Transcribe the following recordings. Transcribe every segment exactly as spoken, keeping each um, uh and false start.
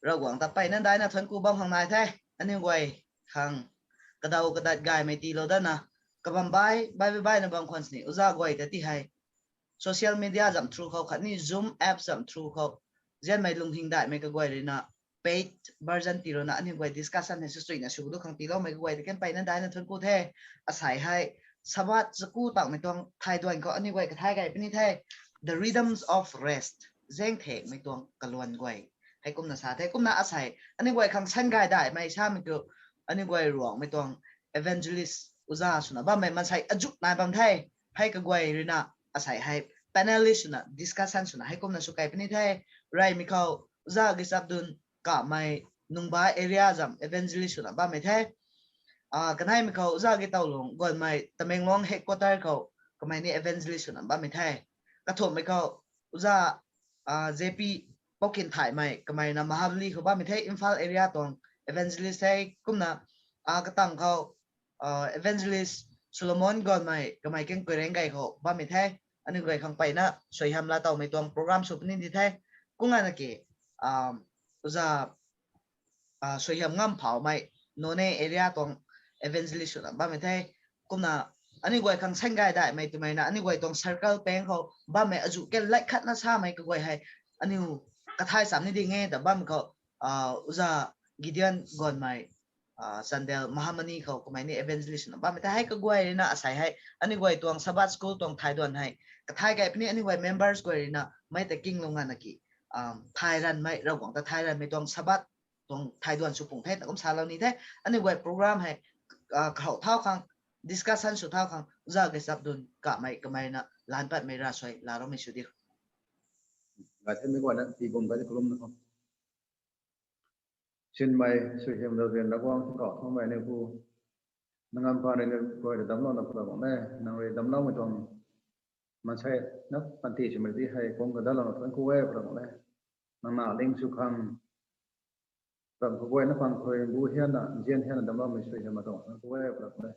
Ravguangc ta mpeyna daihna thuanc ku bam khang nai the. Aniu guay khang kadaw kadat gaymei tiilou datna, kabam bai bai bai baina bam khwan sini uza guay ta ti hei social media zam through khou khatni Zoom app zam through khou zianmei lunghing daihmei kaguay ruina paid version tiilouna aniu guay discussion hei swsuina sw du khang tiiloumei kaguay ta kan mpeyna daihna thuanc ku the. Asei hei Sabbath chaku tangmei tuang thai duan khou aniu guay kathai gay puni the. The rhythms of rest, zaengthekmei tuang kaluan guay. Heikumna sa the, kumna asei aniu guay khang san gay daihmei samei kiu, aniu guay Ruangmei tuang evangelist uza swna bammei mansei azuh nai bam the. Hei kaguay ruina asei hei panelist swna discussion swna heikumna sw key puni the. Reymei khou uza Gichabdun kamei Nungba area zam evangelist swna bammei the. Kaneimei khou uza Gitawlung guanmei Tamenglong headquarter khou kamei ni evangelist swna bammei the. Kathumhmei khou uza J P Poukin Thaymei kamei na Mahabali khou bammei the, Imphal area tuang evangelist the. Kumna katang khou evangelist Solomon guanmei kamei kan Koirengay khou bammei the. Aniu guay khang mpeyna suaihiam laa towmei tuang program sw puni di the. Kumna ki uza suaihiam ngam phawmei Noney area tuang evangelist swna bammei the. Kumna aniu guay khang san gay daihmei twmei na aniu guay tuang circle pang khou bammei azuh kan lat khatna samei kaguay hei aniu kathai cham ni ding e ta bammei khou uza Gideon guanmei Chandel Mahamani khou kamei ni evangelist swna bammei the. Hei kaguay ruina asei hei aniu guay tuang Sabbath school tuang thai duan hei kathai gay puni aniu guay members guay ruina mei ta kinglou ngana ki thai ranmei Ravguangc ta thai ranmei tuang Sabbath tuang thai duan sw pung the na kum salou ni the. Aniu guay program hei kahou thau khang discussion sw thau khang uza Gichabdun kamei kamei na lan patmei ravsuai laaroumei sw diu. Gay themei guayna tii bum gay di kalum na khou sinmei suaihiam zauzian Ravguangc kau thangmei aniu pu, nang ngam phaan rui ni guay rui damclouna pura bang e, nang rui damcloumei tuang mansei na panty swmei di hei kung kadalouna thuanc ku e pura bang e. Nang na ling sw khang ram kaguayna pang khui bu hianna nzian hianna damcloumei suaihiam ma tuang thuanc ku e pura bang e.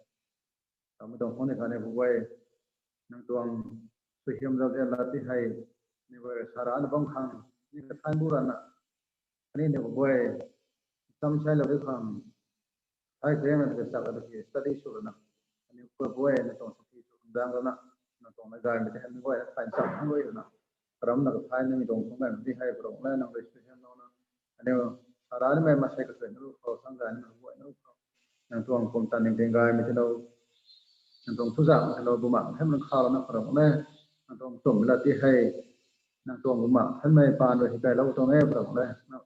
Ramei tuang khang ni khatni kaguay nang tuang suaihiam zauzian lat ti hei ni guay rui sarana bam khang ni kathan bu rana aniu ni kaguay cham sailou di khang thai khrangna ta chak ta ki study sw rana aniu kaguay nang tuang suki sw khang dang rana nang tuang mei gaymei tei hei ni guay na thay cham khang rui rana karamna kathai nang tuang khang gaymei ti hei pura bang e, nang rui suaihiamlouna aniu sara nimei mansei kasuai na ru khou sang gay nimei guay na ru khou nang tuang pumtan ningting gaymei tilou, nang tuang thuzakmei tilou Bumaengh Nthanmei rui khalou na pura bang e. Nang tuang tumhmei lat ti hei nang tuang Bumaengh Nthanmei paan rui hikailou tuang e pura bang e.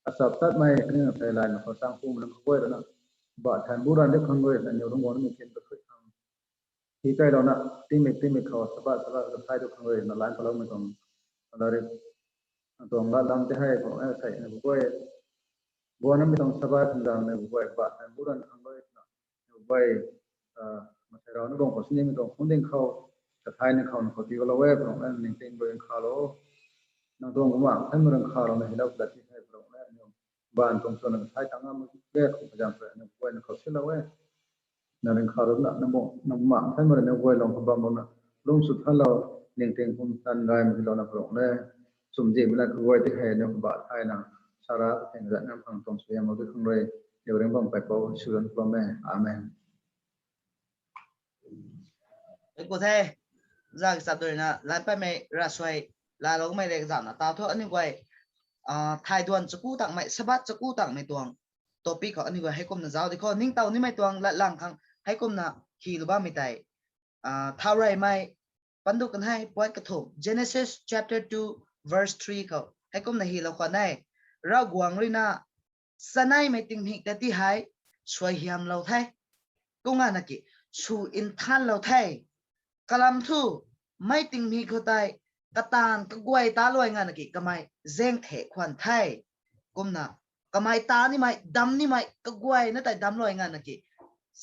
Achap tatmei khatni nang thei laymei khou chang pumei nang kaguay rana bah than bu ran di khang rui aniu rungc guang nimei kin kathui khang hikailouna tingmik tingmik khou Sabbath Sabbath kathai du khang rui na lan paloumei tuang latrik nang tuang latlang ti hei pura bang e. Asei ni kaguay guang nimei tuang Sabbath khang dang ni kaguay bah than bu ran khang rui na kaguay mansei rau na guang khou sinimei tuang khang ding khou kathai ni khou nang khou tiilou e pura bang e. Ningting rui khalou, nang tuang Bumaengh Nthanmei rui khalou na hilou lat ti hei pura bang e. Aniu baanv tuang swna kathai tang ngam e khou kazam rui aniu kaguay nang khou silou e. Nang rui khalou na nang Bumaengh Nthanmei rui aniu guay lung khou bamlouna lungc sw thanlou, ningting pumtan gaymei tiilouna pura bang e. Chumzihmei lat kaguay ti hei aniu khou bah thayna sara theng zat nam khang tuang suaihiamlou di khang rui aniu ringc bam kaipouc Jisu zanc khou lum e. Amen. Ei ku the, zak chap dui na lan patmei ravsuai laaloumei le kazauhna taw thu aniu guay thai duan chaku tangmei, Sabbath chaku tangmei tuang topic khou aniu guay heikumna zauc di khou ningtow nimei tuang latlang khang heikumna hilou bammei tei Thaureymei pandu kanhei point kathumh, Genesis chapter two verse three khou heikumna hilou khwan e, Ravguangc rui na chaneimei tingmik ta ti hei suaihiamlou the, kumna na ki sw nthanlou the. Kalam thu mei tingmik khou tei kataanv kaguay ta luai ngana ki kamei zaengthek khwan the. Kumna kamei ta nimei, damc nimei kaguayna tei damc luai ngana ki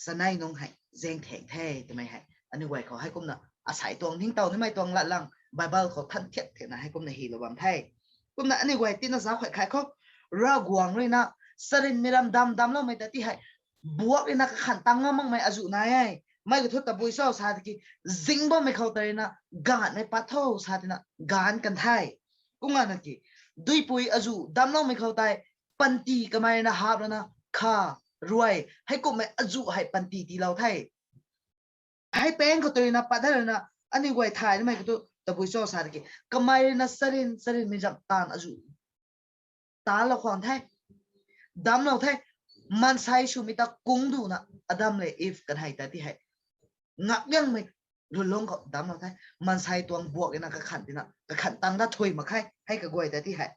chanei nungc hei zaengthek the twmei hei aniu guay khou heikumna asei tuang ningtow nimei tuang latlang Bible khou than thiak thiakna heikumna hilou bam the. Kumna aniu guay tina zauc khat khai khou Ravguangc rui na charynmei ram damc damcloumei ta ti hei buak rui na kakhan tang ngam makmei azuh nai e. Mei kathu tabui cho sa tiki zing bammei khou tei rui na gaanhmei pat tho sa tina gaanc kan the. Kumna na ki duipui azuh damcloumei khou tei, panty kamei ruina hap lana kha, ruai, heikumhmei azuh hei panty tiilou the. Hei pang khou tei ruina pat the ruina, aniu guay thay nimei khou thu tabui cho sa tiki, kamei ruina sarin, sarinmei zam taanv azuh taanclou khwan the, damclou the. Maansei swmei ta kungduna, Adam le Eve kanhei ta ti hei ngak liangmei lwnlung khou damclou the. Maansei tuang buak ina kakhan tina, kakhan tang da thuy mak khe, hei kaguay ta ti hei.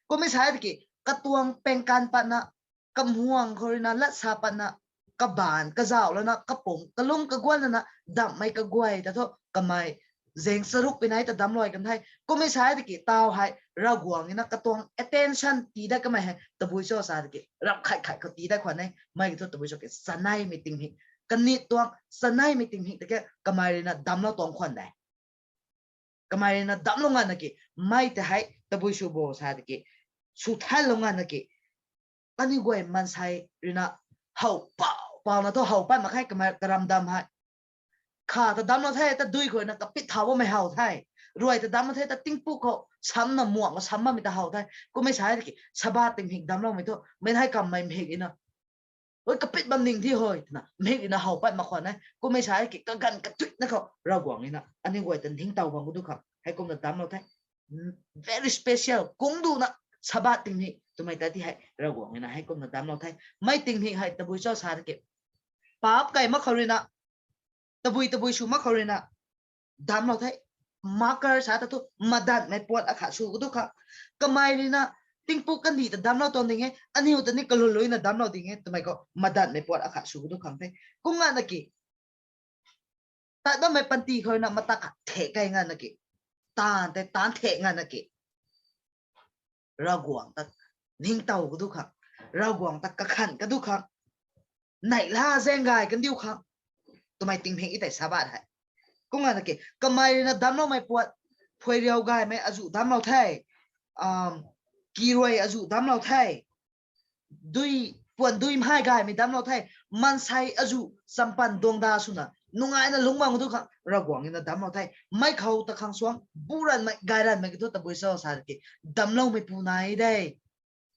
Kummei sa tiki, katuang pengkan patna, kamuang khou ruina lat sa patna, kabaanv kazauh lana, kapumc kalung kaguan lana damhmei kaguay ta thu kamei zaeng charuk pinai ta damclou kan the. Kummei sa tiki, taw hei Ravguangc ina katuang attention tii dat kamei hei tabui cho sa tiki, ram khat khat khou tii dat khwan e. Mei ki thu tabui cho ki, chaneimei tingmik, kanit tuang chaneimei tingmik ta ke kamei ruina damclou tuang khwan de. Kamei ruina damclou nganvna ki, mei ta hei tabui sw bo sa tiki, sw thanlou nganvna ki, aniu guay maansei ruina how pau, pauna thu how pat mak khe, kamei karamdam hei. Kha ta damclou the, ta dui khou ruina kapit thau bammei how the. Ruai ta damclou the, ta tingpuk khou samna muak ma sam bammei ta how the. Kummei sa tiki, Sabbath tingmik damcloumei thu, mei hei kammei mhik ina, oi, kapit bam ning thi hoi twna mhik ina how pat mak khwan e. Kummei sa tiki, kaganv katuina khou Ravguangc ina aniu guay ta ningtow bam khou du khang heikumna damclou the. Very special, kungduna, Sabbath tingmik twmei ta ti hei Ravguangc ina heikumna damclou the. Mei tingmik hei tabui cho sa tiki, paap kai mak khou ruina, tabui tabui sw mak khou ruina damclou the. Marker sa ta thu, madanhmei puat akhat sw khou du khang. Kamei ruina tingpuk kandih ta damclou tuang ding e, aniu ta ni kalun luina damclou ding e twmei khou madanhmei puat akhat sw khou du khang the. Kum nganvna ki, tat bammei panty khou ruina mata khat thek kai nganvna ki, taanv tei taanc thek nganvna ki, Ravguangc ta ningtow ka du khang, Ravguangc ta kakhan ka du khang, neihla zaeng gay kandiu khang twmei tingmik e tei Sabbath hei. Kum nganvna ki, kamei ruina damcloumei puat, phuairiau gaymei azuh damclou the, kiruai azuh damclou the, dui, puan dui mhai gaymei damclou the, maansei azuh champan duangda swna nungaina lungc bam khou du khang Ravguangc ina damclou the. Mei khou ta khang suang bu ranmei, gay ranmei ki thu tabui cho sa tiki, damcloumeipu nai de,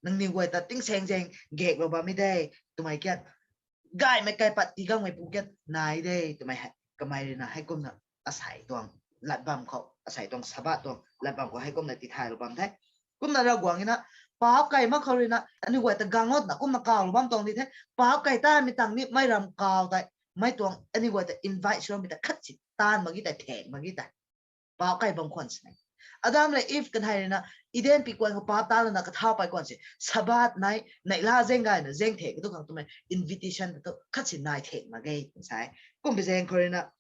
nangniw guay ta tingsaeng zaeng gaeklou bammei de twmei kiat, gaymei kaipat tii gangmeipu kiat nai de twmei hei kamei ruina heikumna asei tuang lat bam khou, asei tuang Sabbath tuang lat bam khou heikumna tithaylou bam the. Kumna Ravguangc ina paap kai mak khou ruina aniu guay ta gang o twna kumna kawlou bam tuang di the. Paap kai tamei tang ni mei ram kaw tei, mei tuang aniu guay ta invite swmei ta khat si taanv mak ge tei, thek mak ge tei, paap kai bam khwan sini. Adam le Eve kanhei ruina Eden pi kuan khou paap ta lana kathau pey kuan si, Sabbath nai, neihla zaeng gayna zaeng thek ka du khang twmei invitation ta thu khat si nai thek mak ge twna sa e. Kumbi zaeng khou ruina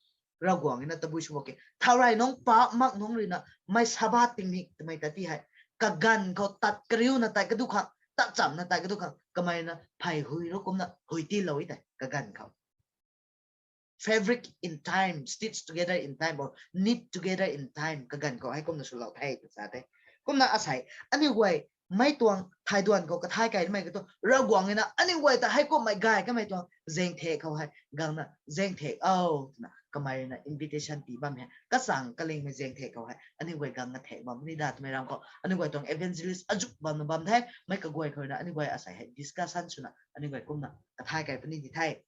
Ravguangc ina tabui sw bo ki, thau rey nungc paap mak nungc ruina mei Sabbath tingmik twmei ta ti hei kaganv khou tat kariuna tat ka du khang, tat chamna tat ka du khang kamei ruina phey hui ru kumna hui tiilou e tei kaganv khou. Fabric in time, stitch together in time, or knit together in time, kaganv khou heikumna swlou the tw sa the. Kumna asei aniu guay mei tuang thai duan khou kathay kai nimei ka thu Ravguangc ina aniu guay ta heikumhmei gay kamei tuang zaeng thek khou hei gangna zaeng thek o twna kamei ruina invitation tii bam hei, kachang kalingmei zaeng thek khou hei aniu guay gangna thek bam ni da twmei ram khou aniu guay tuang evangelist azuh bamna bam the. Mei kaguay khou ruina aniu guay asei hei discussion swna aniu guay kumna kathay kai puni di the.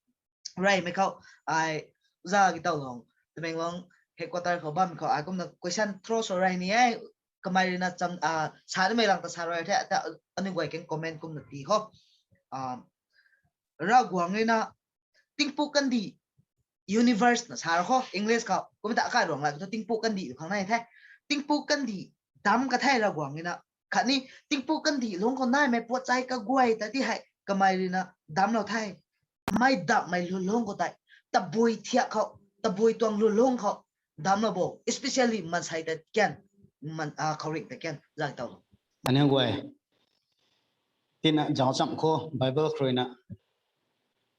Reymei khou ai za ki taw lung, Tamenglong headquarter khou bammei khou ai kumna question throw sw rey ni e. Kamei ruina cham, sa nimei lang ta sa rey the, ta aniu guay kan comment kumna tii kho. Ravguangc ruina tingpuk kandih, universe na sa ra kho English khou, kumna ta akai ruang la ka thu tingpuk kandih khang nai the. Tingpuk kandih damc ka the Ravguangc ruina. Khatni tingpuk kandih lungc khou naimei puat chai kaguay ta ti hei kamei ruina damclou the. Mei damhmei lwnlung khou tei, tabui thiak khou, tabui tuang lwnlung khou damclou bo, especially maansei ta kian, khouringh ta kian zay taw lou. Aniu guay tina zauc cham khou Bible khou ruina,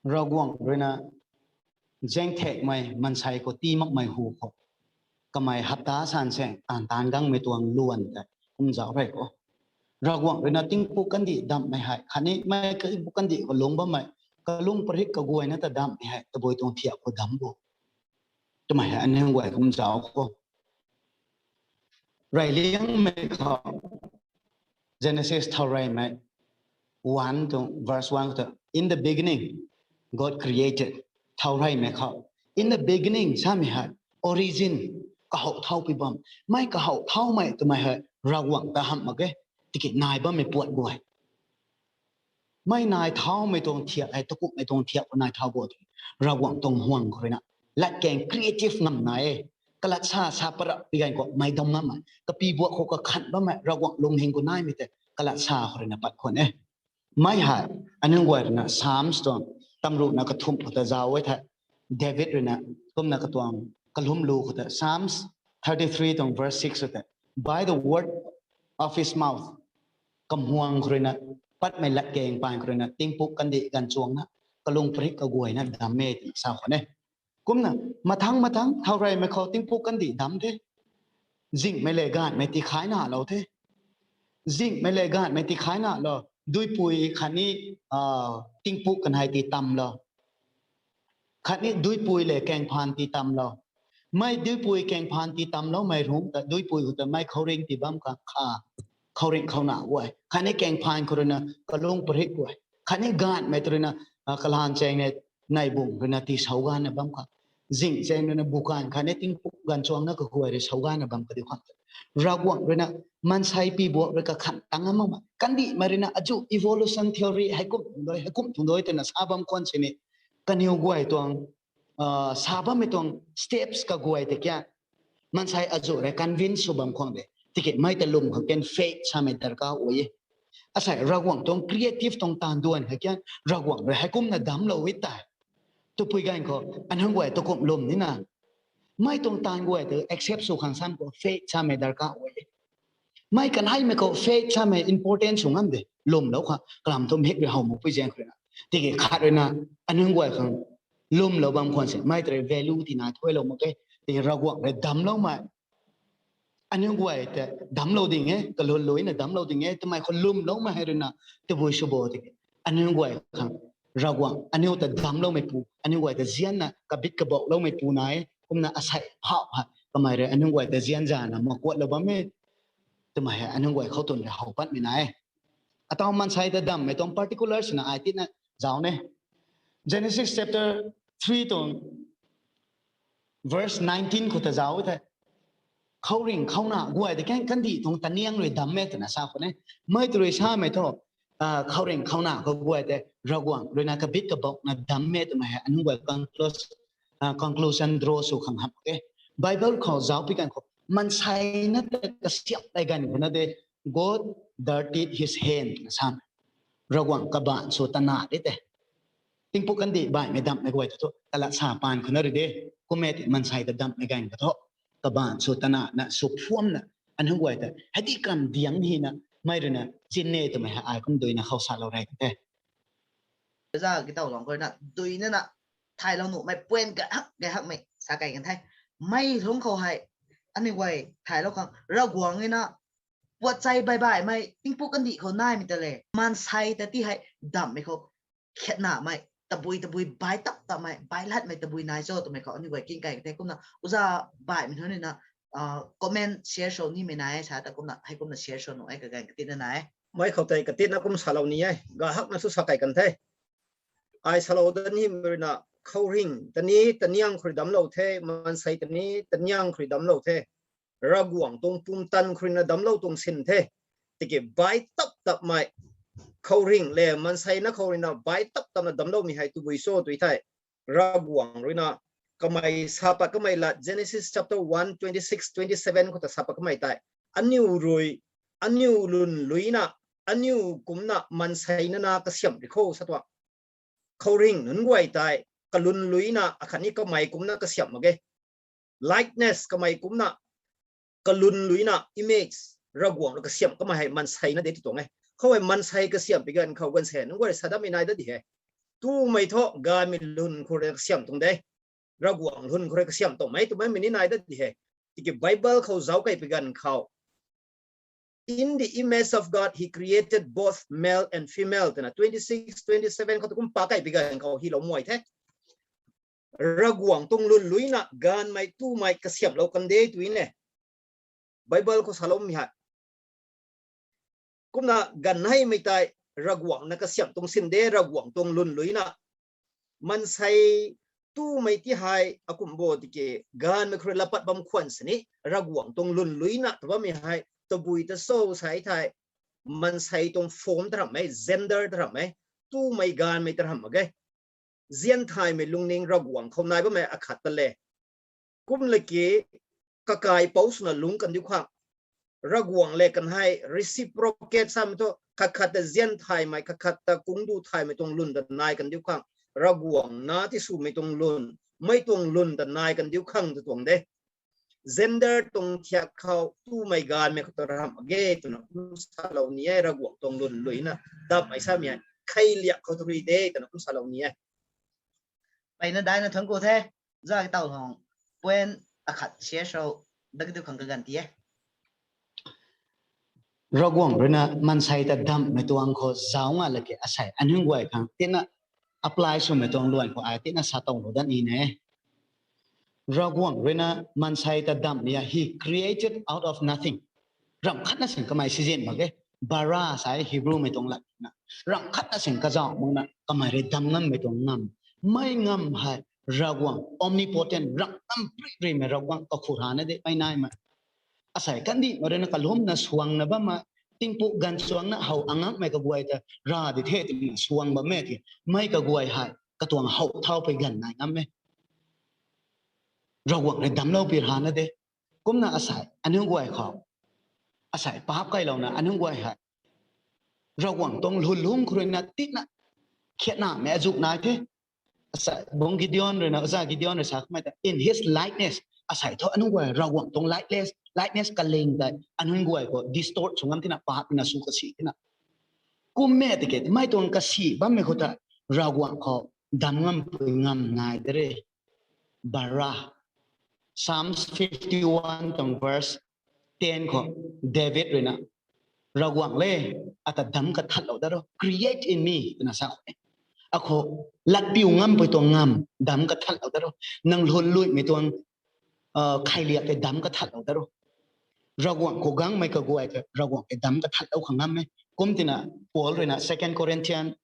Ravguangc ruina zaeng thekmei maansei khou tii makmei hu khou kamei hapta san saeng taanv taanc gangmei tuang luan tei kum zauc rey kho. Ravguangc ruina tingpuk kandih damhmei hei khatni mei tingpuk kandih khou lungc bammei kalung parik kaguayna ta damhmei hei tabui tuang thiak khou damc bo twmei hei aniu guay kum zauc kho. Reyliangmei khou Genesis thau reymei one tuang verse one khou ta, In the beginning, God created. Thau reymei khou, in the beginning samei hei origin, kahow thau pi bam. Mei kahow thaumei twmei hei Ravguangc ta hamh mak e. Tiki nai bammei puat guay. Mei nai thaumei tuang thiak hei, takumhmei tuang thiak khou nai thau guay tw. Ravguangc tuang huang khou ruina latkaeng creative ngam nai e. Kalat sa sa parap pi ganv khou mei dam ngam e. Kapi buak khou kakhan bammei Ravguangc lunghing khou naimei tei kalat sa khou ruina pat khwan e. Mei hei aniu guay ruina Psalms tuang tamruhna kathumh khou ta zauc e thei, David ruina kumna katuang kalum lu khou ta, Psalms thirty three tuang verse six khou ta, By the word of his mouth, kamhuang khou ruina, patmei latkaeng paan khou ruina tingpuk kandih ganv chuangna kalung parik kaguayna dam e twna sa khwan e. Kumna mathang mathang thau reymei khou tingpuk kandih dam the. Zinghmei le gaanhmei tikhaina lou the. Zinghmei le gaanhmei tikhaina lou, duipui khatni tingpuk kanhei tii tamlou, khatni duipui le kaengphaan tii tamlou. Mei duipui kaengphaan tii tamloumei rungc ta duipui khou ta mei khouringh tii bam khang kha, khouringh khouna guay, khatni kaengphaan khou ruina kalung parik guay, khatni gaanhmei tw ruina kalaan chaeng ne, neibung ruina tii sau ganna bam khang, zing chaeng ruina bukaanv khatni tingpuk ganv chuangna kaguay rui sau ganna bam kadiu khang, Ravguangc ruina maansei pi buak rui kakhan tang a makmei kandihmei ruina azuh evolution theory heikum tuang doi, heikum tuang doi twna sa bam khwan sini, kaniw guay tuang sa bammei tuang steps kaguay tei kia, maansei azuh rui convince sw bam khwan de. Tiki mei ta lwm khang ken faith samei darkar ui e. Asei Ravguangc tuang creative tuang taanv duan hei kia, Ravguangc rui heikumna damclou e tei, twpui ganv khou aniu guay takumh lwm nina, mei tuang taanv guay ta accept sw khang sam khou faith samei darkar ui e. Mei kanheimei khou faith samei important sw ngam de, lwmlou khang kalam thu mik rui how makpui zaeng khou ruina. Tiki khat ruina aniu guay khang lwmlou bam khwan si mei ta rui value tina thuilou mak e. Tiki Ravguangc rui damcloumei aniu guay ta damclou ding e, kalun luina damclou ding e twmei khou lwmloumei hei ruina tabui sw bo tiki, aniu guay khang Ravguangc aniu ta damcloumeipu, aniu guay ta zianna kabit kabauhloumeipu nai e. Kumna asei phauh hei kamei rui aniu guay ta zian zana makuatlou bam e twmei hei aniu guay khou twn rui how patmei nai e. Ataw maansei ta dammei tuang particular swna ai tina zauc ne. Genesis chapter three tuang verse nineteen khou ta zauc e thei, khouringh khouna guay tei kan kandih tuang taniang rui dam e twna sa khwan e. Mei tw rui samei thu, khouringh khouna khou guay tei Ravguangc ruina kabit kabauhna dam e twmei hei aniu guay conclusion draw sw khang hamh e. Bible khou zauc pi ganv khou maansei na ta kasiamhlay ganv khou na de, God dirtied his hand na sam. Ravguangc kabaanc sw tana de tei, tingpuk kandih baihmei damhmei guay ta thu kalat sa paan khou na rui de, kumme ti maansei ta damhmei ganv khou thu kabaanc sw tana na sw phuamna aniu guay ta hei ti kan diang hina mei ruina chin e twmei hei ai kum duina khou salou rei kan the. Za kitau lang khou na duina na thaylou nuhmei point gay hak gay hakmei sa kei kan the. Mei lungc khou hei aniu guay thaylou khang Ravguangc na puat chei baih baihmei tingpuk kandih khou naimei ta le maansei ta ti hei damhmei khou khatnamei tabui tabui baih tap tapmei baih latmei tabui nai cho twmei khou aniu guay king kai kan the. Kumna uza baihmei nunc na comment share sw nimei nai e sa ta kumna hei kumna share sw nuh e kaganv katina nai e. Mei khou tei katina kum salou ni e, gay hakna sw sa kei kan the. Ai salou dat nimei ruina khouringh ta ni taniang khou rui damclou the, maansei ta ni taniang khou rui damclou the, Ravguangc tuang pumtan khou ruina damclou tuang sin the. Tiki baih tap tapmei khouringh le maansei na khou ruina baih tap tapna damcloumei hei tabui cho tw thei, Ravguangc ruina kamei sa pat kamei lat Genesis chapter one twenty six twenty seven khou ta sa pat kamei tei, aniu rui, aniu lwn luina, aniu kumcna maansei na na kasiamh ri kho sa tuang. Khouringh nunc guay tei kalwn luina akhatni kamei kumcna kasiamh mak ge. Likeness kamei kumcna kalwn luina image Ravguangc rui kasiamh kamei hei maansei na de ti tuang e. Khou hei maansei kasiamh pi ganv khou ganv se nunc guay sa dammei nai dat di he. Tumei thu gaymei lwn khou rui kasiamh tuang de. Ravguangc lwn khou rui kasiamh tuangmei twmei mei ni nai dat di he. Tiki Bible khou zauc kei pi ganv khou, In the image of God, he created both male and female twna twenty six, twenty seven khou tu kum pa kei pi ganv khou hilou muay the. Ravguangc tuang lwn luina gaanvmei tumei kasiamhlou kan de tw ne. Bible khou saloumei hei Kumna ganv heimei tei Ravguangc na kasiamh tuang sin de, Ravguangc tuang lun luina. Maansei tumei ti hei akumh bo tiki, gaanvmei khou rui lapat bam khwan sini, Ravguangc tuang lun luina tw bammei hei, tabui ta cho sa thei, maansei tuang form ta ramh e, gender ta ramh e, tumei gaanvmei ta ramh mak ge. Zianthaymei lungning Ravguangc khou nai bammei akhat ta le. Kum laki, kakaipouc swna lungc kandiu khang, Ravguangc le kan hei reciprocate samei thu, khat khat ta zianthaymei, khat khat ta kungdu thaymei tuang lun ta nai kandiu khang, Ravguangc na ti swmei tuang lun, mei tuang lun ta nai kandiu khang ta tuang de. Gender tuang thiak khou tumei gaanvmei khou ta ramh mak ge twna kum salou ni e, Ravguangc tuang lun luina. Dammei samei hei kheiliak khou tu rui de twna kum salou ni e. Mpeyna daina thuanc ku the, za ki taw hang, point akhat share sw, dat kiu khang kaganv ti e. Ravguangc ruina maansei ta damhmei tuang khou zauc nga laki asei aniu guay khang tina apply swmei tuang luan khou ai tina sa towlou dat ni ne. Ravguangc ruina maansei ta damhmei a, he created out of nothing. Ramh khatna sin kamei sizin mak e. Bara sa e Hebrewmei tuang lat na. Ramh khatna sin kazauh makna kamei rui dam ngammei tuang ngam. Mei ngam hei Ravguangc omnipotent, ramh ngam pri rimei Ravguangc kakhou rana de mei naimei. Asei kandihmei ruina kalumna suangna bammei, tingpuk ganv suangna how angakmei kaguay ta ra di the twna suang bammei ti, mei kaguay hei katuang how thaupui ganv nai ngam e. Ravguangc rui damclou pi rana de. Kumna asei aniu guay khou, asei paap kailouna aniu guay hei Ravguangc tuang lhun lung khou ruina tina khiatnamei azuh nai the. Asei bung Gideon ruina, oza Gideon rui sa kamei ta, in his likeness, asei thu aniu guay Ravguangc tuang likeness, likeness kaling tei aniu guay khou distort sw ngam tina, paap ruina sw kasi tina. Kummei tiki mei tuang kasi bammei khou ta Ravguangc khou dam ngampui ngam nai de re. Bara, Psalms fifty-one tuang verse ten khou David ruina, Ravguangc le, ata dam kathatlou dat ro, create in me twna sa khou e. Akhou latpiu ngampui tuang ngam dam kathatlou dat ro, nang lhun luimei tuang kheiliak tei dam kathatlou dat ro. Ravguangc khou gangmei kaguay tei Ravguangc tei dam kathatlou khang ngam e. Kum tina Paul ruina Second Corinthian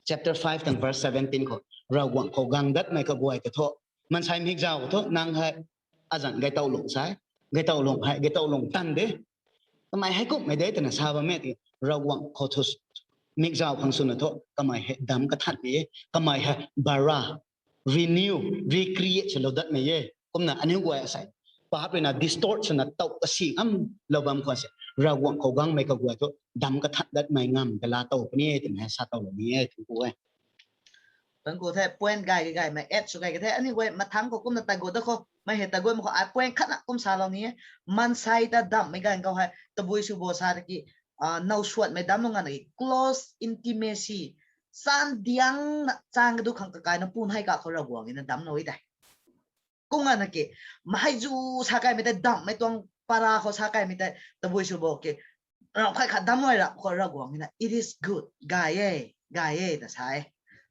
chapter five tang verse seventeen khou, Ravguangc khou gang datmei kaguay ta thu, maansei mikzau thu nang hei azanc gaitawlung sa e, gaitawlung hei gaitawlung tan de, kamei hei kumhmei de twna sa bammei ti, Ravguangc khou thu mikzau khang swna thu kamei hei dam kathatmei e, kamei hei bara, renew, recreate swlou datmei e. Kumna aniu guay asei paap ruina distort swna tow kasi ngamlou bam khwan se, Ravguangc khou gangmei kaguay thu dam kathat datmei ngam kala tow puni e twmei sa towlou ni e, thuanc ku e. Thuanc ku the, point gay gaymei add sw gay ka the, aniu guay mathangc khou kumna tagu dat khou, mei hei tagu mak khou ai point khatna kum salou ni e. Maansei ta damhmei ganv khou hei tabui sw bo sa tiki, now suatmei dam nunc nganv ki close intimacy, san diangna chang kadu khang kakaina pun hei ka khou Ravguangc ina damclou e tei. Kum nganv ki, mhei zu sa kaimei tei damhmei tuang para khou sa kaimei tei tabui sw bo ki, ramh khat khat damclou rap khou Ravguangc ina it is good, gay e, gay e ta sa e.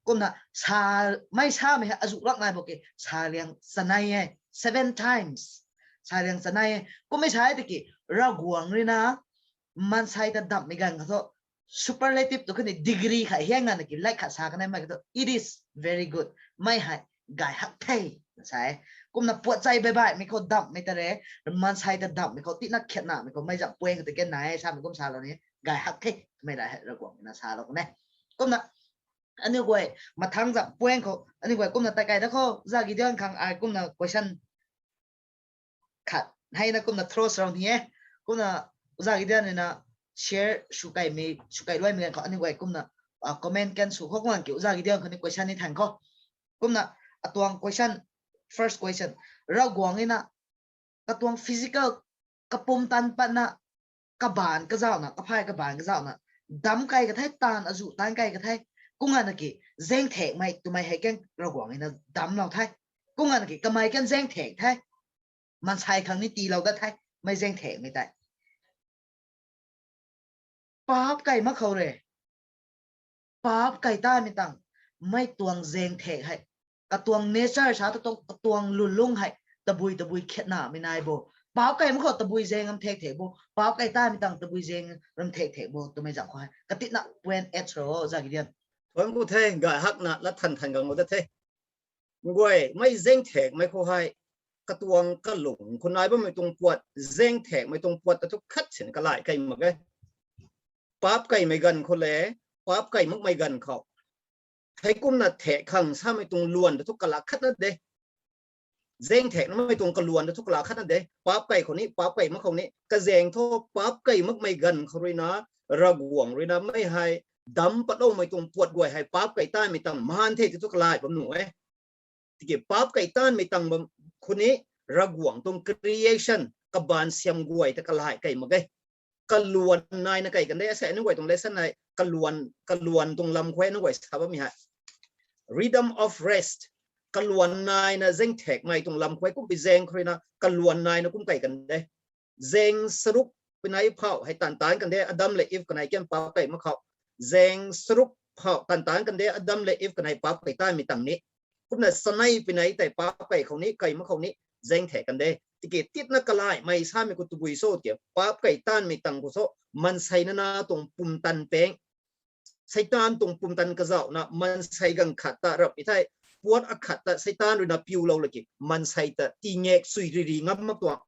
Kumna sa, mei samei hei azuh lak nai bo ki, sa liang chanei e, seven times. Sa liang chanei e. Kummei sa e tiki, Ravguangc ruina maansei ta damhmei ganv khou thu, superlative tu khatni degree khat hiang nganv ki, like khat sa kanei mei khou thu, it is very good. Mei hei gay hak the, sa e. Kumna puat chai baibaihmei khou damhmei ta re, maansei ta damhmei khou tina khiatnamei khou mei zam point khou ta ken nai e, samei kum salou ni, gay hak the, mei ra hei Ravguangc na salou kan e. Kumna, aniu guay, mathangc zam point khou aniu guay kumna takai dat khou, za Gideon khang ai kumna question khat heina kumna throw srou ni e. Kumna oza Gideon ruina share sw kaimei, sw kai luaimei ganv khou aniu guay kumna comment kan sw khou kuang ki, oza Gideon khou ni question ni than khou. Kumna atuang question, first question, Ravguangc ina katuang physical, kapumtan patna, kabaanv kazauhna, kaphay kabaanv kazauhna, damc kai ka the, taanv azuh taanc kai ka the. Kum nganv ki, zaengthekmei twmei hei kan Ravguangc ina damclou the. Kum nganv ki, kamei kan zaengthek the. Maansei khang ni tiilou dat the, mei zaengthekmei tei. Paap kai mak khou re. Paap kai tamei tang, mei tuang zaengthek hei, katuang nature sa ta tuang, katuang lwnlung hei tabui tabui khiatnamei nai bo. Paap kai mak khou tabui zaeng ram thek thek bo, paap kai tanmei tang tabui zaeng ram thek thek bo twmei zam khou hei katitna point eight sw o, Zagidian. Thuan ku the, gay hakna lat than than gang o da the. Guay mei zaeng thekmei khou hei, katuang kalung khou nai bammei tuang puat, zaeng thekmei tuang puat ta thu khat sin kalai kai mak e. Paap kaimei ganv khou le, paap kai makmei ganv khou. Heikumna thek khang samei tuang luan ta thu kala khatna de. Zaeng theknamei tuang kaluan ta thu kala khatna de. Paap kai khou ni, paap kai mak khou ni. Kazaeng thu paap kai makmei ganv khou ruina, Ravguangc ruina mei hei, dam patloumei tuang puat guay hei paap kai tanmei tang maan the ti thu kalai bam nuh e. Tiki paap kai tanmei tang bam khou ni, Ravguangc tuang creation, kabaanv siam guay ta kalai kai mak e. Kaluan naina kai kan de, asei aniu guay tuang lesson hei, kaluan, kaluan tuang lam khou aniu guay sa bammei hei. Rhythm of rest. Kaluan naina zaeng thekmei tuang lam khou kumpi zaeng khou ruina, kaluan naina kum kai kan de. Zaeng charuk pinei phouh hei tan tan kan de, Adam le Eve kanei kan paap kai mak khou. Zaeng charuk phouh tan tan kan de, Adam le Eve kanei paap kai tanmei tang ni. Kumna chanei pinei tei paap kai khou ni, kai mak khou ni, zaeng thek kan de. Tiki titna kalaimei samei khou tabui cho tiki, paap kai tanmei tang khou cho, maansei nana tuang pumtan peng. Seitaan tuang pumtan kazauhna, maansei ganv khat ta rap i thei, puat akhat ta Seitaan ruina piulou laki, maansei ta tingek sui riri ngam mak tuang.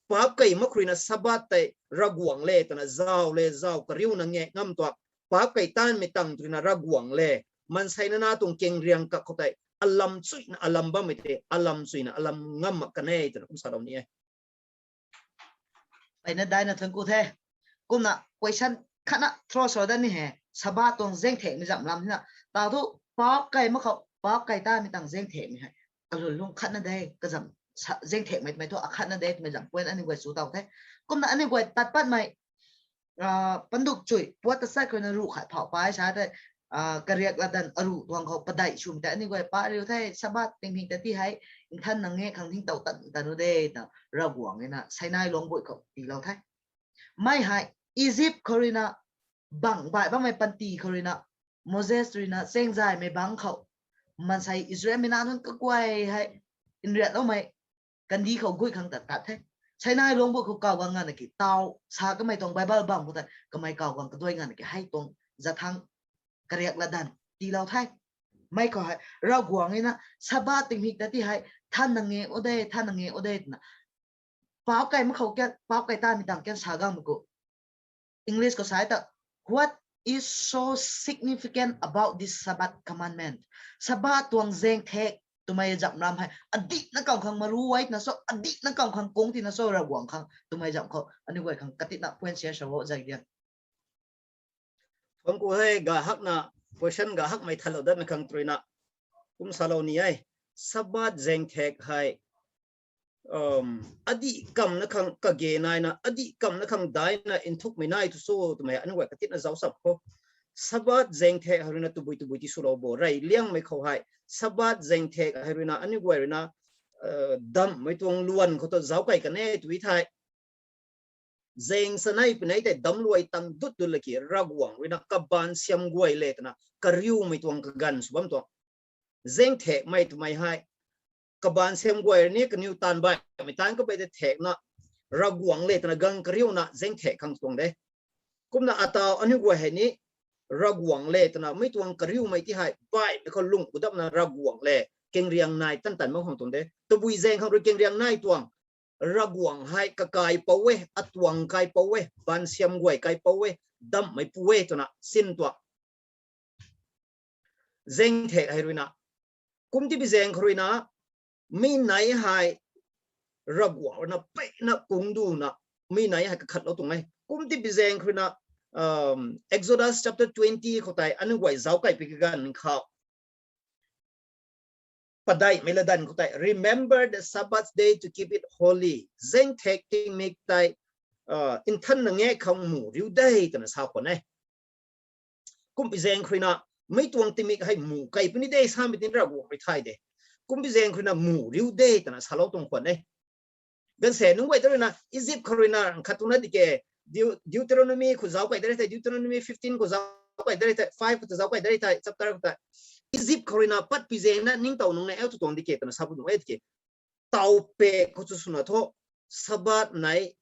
Paap kai mak khou ruina Sabbath tei Ravguangc le twna zau le zau kariuna ngek ngam tuang. Paap kai tanmei tang khou ruina Ravguangc le, maansei nana tuang kengriang kak khou tei, alam chuina alam bammei tei, alam chuina alam ngam mak kan e twna kum salou ni e. Mpeyna daina thuan ku the. Kumna question khatna throw sw dat ni he. Sabbath tuang zaeng thekmei zam lam hina. Tau thu paap kai mak khou, paap kai tanmei tang zaeng thekmei hei, kalun lung khatna de, kazam zaeng thekmei twmei thu akhatna de twmei zam point aniu guay chu tau the. Kumna aniu guay tat patmei, panduk chui puat ta chat khou na ruh khat phouh pai sa tei, kariak latdanv aruh tuang khou padeih swmei tei aniu guay pa riu the, Sabbath tingmik ta ti hei, nthanna ngek khang ningtow tan tan u de ta, Ravguangc ruina Sinai luangc bui khou tiilou the. Mei hei, Egypt khou ruina, bang baih bammei panty khou ruina, Moses ruina chaengzaymei bangc khou, maansei Israelmei nac nunc kaguay hei, nriatloumei, kandih khou gui khang tat tat the. Sinai luangc bui khou kaw gang ngana ki tau, sa kamei tuang Bible bam khou tei, kamei kaw gang kaduai ngana ki hei tuang, zathang, kariak latdanv tiilou the. Mei khou hei, Ravguangc ruina, Sabbath tingmik ta ti hei, thanna ngek u de, thanna ngek u de twna. Paap kai mak khou kian, paap kai tanmei tang kian sa gangmei khou. English khou sa ta, what is so significant about this Sabbath commandment? Sabbath tuang zaeng thek twmei zam lam hei, adihna kam khang maruai twna cho, adihna kam khang kung tina cho, Ravguangc khang twmei zam khou aniu guay khang katitna point share sw o, Zagidian. Thuan ku hei, gay hakna, question gay hakmei thalou datmei khang tei ruina, kum salou ni e. Sabbath zaeng thek hei, adih kamna khang kage naina, adih kamna khang daina nthukmei nai thu cho twmei aniu guay katitna zauc sap khou. Sabbath zaeng thek hei ruina tabui tabui ti swlou bo, rey liangmei khou hei. Sabbath zaeng thek hei ruina aniu guay ruina, damhmei tuang luan khou ta zauc kai kan e tw thei, zaeng chanei pinei tei damluai tang dut dut laki Ravguangc ruina kabaanv siam guay le twna kariumei tuang kaganv sw bam tuang. Zaeng thekmei twmei hei, kabaanv siam guay ni kaniw taanv baihmei taanv kabei tei thekna, Ravguangc le twna gang kariuna zaeng thek khang tuang de. Kumna atau aniu guay hei ni, Ravguangc le twna mei tuang kariumei ti hei baihmei khou lung kudapna Ravguangc le, kengriang nai tan tan mak khang tuang de. Tabui zaeng khang rui kengriang nai tuang, Ravguangc hei kakai pou e, atuang kai pou e, baanv siam guay kai pou e, damhmei pu e twna sin tuang. Zaeng thek hei ruina, kum tipi zaeng khou ruina, mi nei hei Ravguangc ruina peyna kung duna, mi nei hei kakhatlou tuang e. Kum tipi zaeng khou ruina, Exodus chapter twenty khou tei aniu guay zauc kai pi kaganv khou, padeihmei latdanv khou tei, remember the Sabbath day to keep it holy. Zaeng thek tingmik tei, nthanna ngek khang mu riu de twna sa khwan e. Kumpi zaeng khou ruina, mi tuang tingmik hei mu kai puni de samei tin Ravguangc rui thay de. Kumpi zaeng khou ruina mu riu de twna salou tuang khwan e. Ganv se nunc guay ta ruina, Egypt khou ruina khat tuang na di ke, Deu-, Deuteronomy khou zauc kai de rei thei, Deuteronomy fifteen khou zauc kai de rei thei, five khou ta zauc kai de rei thei, chapter khou ta. Egypt khou ruina patpi zaengna ningtow nunc na eu tu tuang di ke twna sa pu nunc e di ke. Taw pe khou chu swna thu, Sabbath nai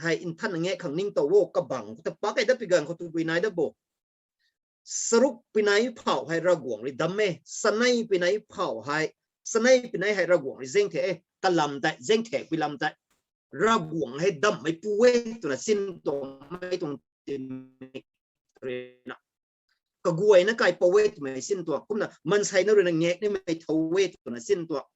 hei nthan nge khang ningtow o kabang ta pa kai da pi ganv khou tu pui nai da bo. Saruk pinai phau hei Ravguangc rui dam e, sanei pinai phau hei, sanei pinai hei Ravguangc rui zeng the e, kalam tei, zeng the pi lam tei. Ravguangc hei dammei pu e twna sin tuang mei tuang tingmik rui na. Kaguayna kai pou e twmei sin tuang, kumna mansei na rui na ngek nimei thou e twna sin tuang.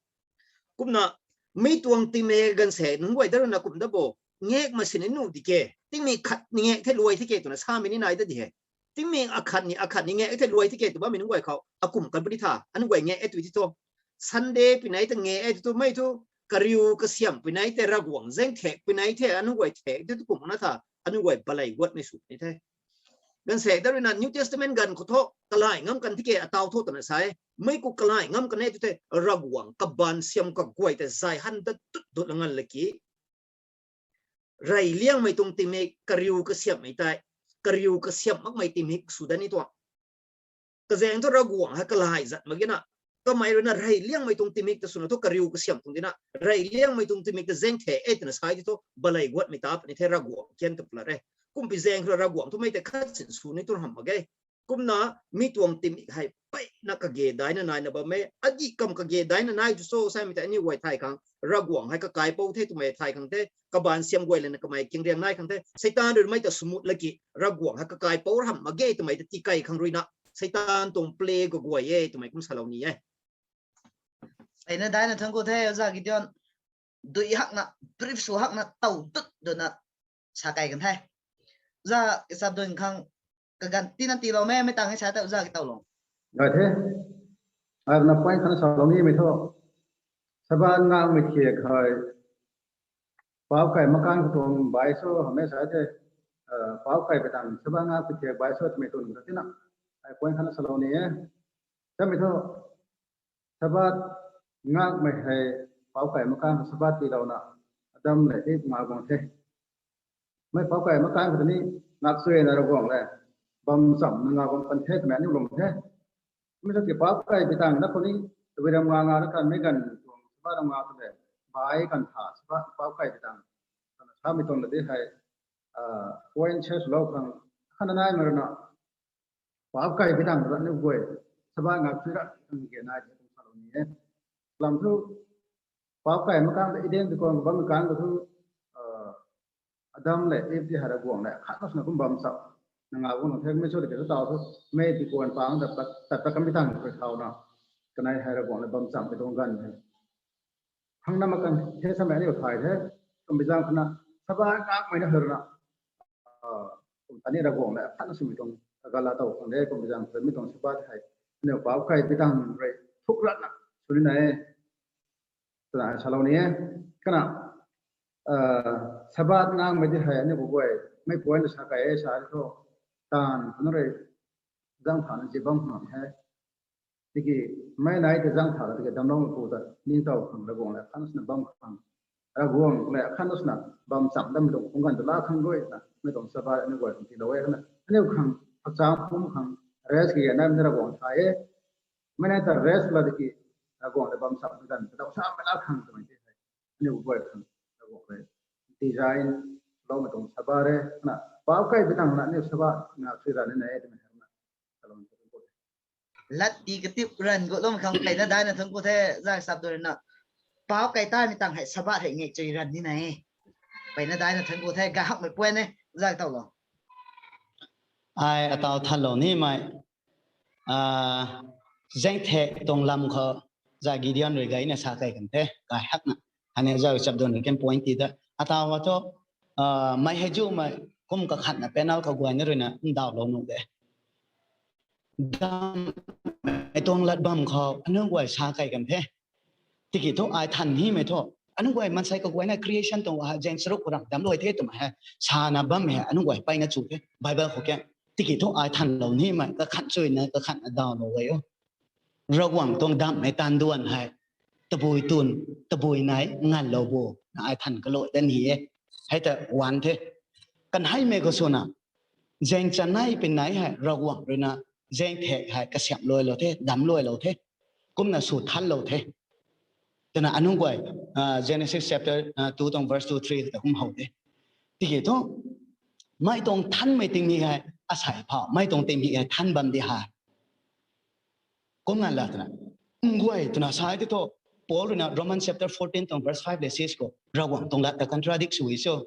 Kumna mi tuang tingmik ganvsaekc nunc guay da rui na kum da bo, ngek ma sin nu di ke, tingmik khat ni ngek the luai thi ke twna samei ni nai da di he. Tingmik akhat ni, akhat ni ngek the luai thi ke tw bammei nunc guay khou akum kan puni tha, anu guay ngek e tw ti tho. Sunday pinai ta ngek e tw tu mei thu, kariu kasiamh pinai tei Ravguangc zeng thek pinai the, anu guay thek tw tu kum na tha, anu guay balei guatmei sw puni the. Ganvsaekc da rui na New Testament ganv khou thu kalai ngam kan thi ke ataw thu twna sa e. Mei ku kalai ngam kan e tw the, Ravguangc kabaanc siam kaguay tei zay han dat dut dut la ngan laki. Rey liangmei tuang tingmik, kariu kasiamhmei tei, kariu kasiamh makmei tingmik sw dat ni tuang. Kazaeng thu Ravguangc hei kalai zat mak ge na. Kamei rui na rey liangmei tuang tingmik ta swna thu kariu kasiamh tuang di na. Rey liangmei tuang tingmik ta zeng the e twna sa e ti thu balei guatmei ta puni the Ravguangc kian ta pla re. Kumpi zaeng khou Ravguangc thu mei tei khat sin sw ni tu hamh mak ge. Kumna mi tuang tingmik hei peyna kage daina naina bam e. Adi kam kage daina nai tu cho samei tei aniu guay thay khang Ravguangc hei kakai pou the twmei thay khang the. Kabaanc siam guay lana kamei kingriang nai khang the. Seitaan rui mei ta swmut laki Ravguangc hei kakai pou hamh mak ge twmei ta tikai khang rui na. Seitaan tuang play kaguay e twmei kum salou ni e. Ai na daina thangc ku the, Oja Gideon. Dui hakna, brief sw hakna, tow dut duna sa kai kan the. Oja Kachapdun khang kaganv tina tiilou me, mei tang hei sa ta Oja ki tow lou. Gay the. Ai na point khatna salou nimei thu. Sabbath ngakmei thiak hei pauc kai makan khou tuang bai so hamhmei sa the. Pauc kai pi tang Sabbath ngakmei thiak bai so twmei tuang ta tina. Ai point khatna salou ni e. Samei thu Sabbath ngakmei hei pauc kai makan khou Sabbath tiilouna Adam lev Iv ngak guang the. Mei pauc kai makan khou ta ni ngak suina Ravguangc lev bam chamna ngak guang pan the twmei aniu lwm the. Mei thu ki pauc kai pi tang na khou ni tabui ram nga nga na kan mei ganv tuang Sabbath ram nga tu le bai kan tha Sabbath pauc kai pi tang. Samei tuang la di hei point se swlou khang khatna naimei rui na pauc kai pi tang aniu guay Sabbath ngak sui ra kan ge nai de tuang salou ni e. Lam thu pauc kai makan ta Eden tukuan khou bammei kan khou thu Adam lev Iv ti hei Ravguangc lev khatna swna kum bam chap na ngak guang the mei cho tiki taw thu mei tukuan pang tat pat tat pat kan pi tang khou thauna kanei hei Ravguangc lev bam chamhmei tuang ganv the. Khang na makan the samei aniu thay the. Kumpi zaeng khou na Sabbath ngakmei na hei rui na kum ta ni Ravguangc lev khatna swmei tuang kagala tow khang de kumpi zaeng khou mei tuang Sabbath hei aniu pauc kai pi tang rui thuk ratna sw ni na e. Twna salou ni e. Kana Sabbath ngakmei di hei aniu khou guay mei point sa kai e sa thu taanv khou na rui zang thana zi bam khang the. Tiki mei nai ta zang thana tiki damloumei pu ta ningtow khang Ravguangc lev khatna swna bam khang Ravguangc lev khatna swna bam chamh dammei tuang khung ganv ta la khang rui na mei tuang Sabbath aniu guay khang tiilou e kana aniu khang hakchang pum khang rest ki nai mei Ravguangc thay e. Mei nai ta rest la tiki Ravguangc lev bam chamhmei ganv ta daw samei la khang twmei ti hei aniu guay khang Ravguangc lev design loumei tuang Sabbath e na pauc kai pi tang na aniu Sabbath ngak sui ra ni na e twmei hei na salou ni e. Lat ti katip ran gu lum khang peyna daina thangc ku the, Oja Kachapdun rui na. Pauc kai taimei tang hei Sabbath hei ngek chui ran ni na e. Peyna daina thangc ku the, gay hakmei point e, Oja ki tow lou. Ai ataw thanlou nimei, zengthek tuang lam khou, Oja Gideon rui gayna sa kai kan the, gay hakna. Aniu Oja Kachapdun rui kan point ti ta. Ataw a thu, mei hei zumei kum kakhatna panel kaguayna rui na ndauhlou nuh de. Dammei tuang lat bam khou aniu guay sa kai kan the. Tiki thu ai than nimei thu aniu guay maansei kaguayna creation tuang ha zaeng charuk khou ram damclou the twmei hei sana bammei hei aniu guay peyna chu the Bible khou ke. Tiki thu ai thanlou nimei kakhat chuina kakhatna ndauhlou e o. Ravguangc tuang dammei taanv duan hei tabui tun, tabui nai nganvlou bo na ai than kalou dat ni e. Hei ta one the. Kanheimei khou swna zaeng chanei pinei hei Ravguangc rui na zaengthek hei kasiamh luailou the, damc luailou the. Kumna sw thanlou the. Twna anunc guay, Genesis chapter two tuang verse two three ta kum how de. Tiki thu, mei tuang thanmei tingmik hei asei phau, mei tuang tingmik hei than bam di hei. Kum ngan la twna, nguay twna sa ti thu, Paul ruina Roman chapter fourteen tuang verse five le six khou Ravguangc tuang lat ta contradict sw e so.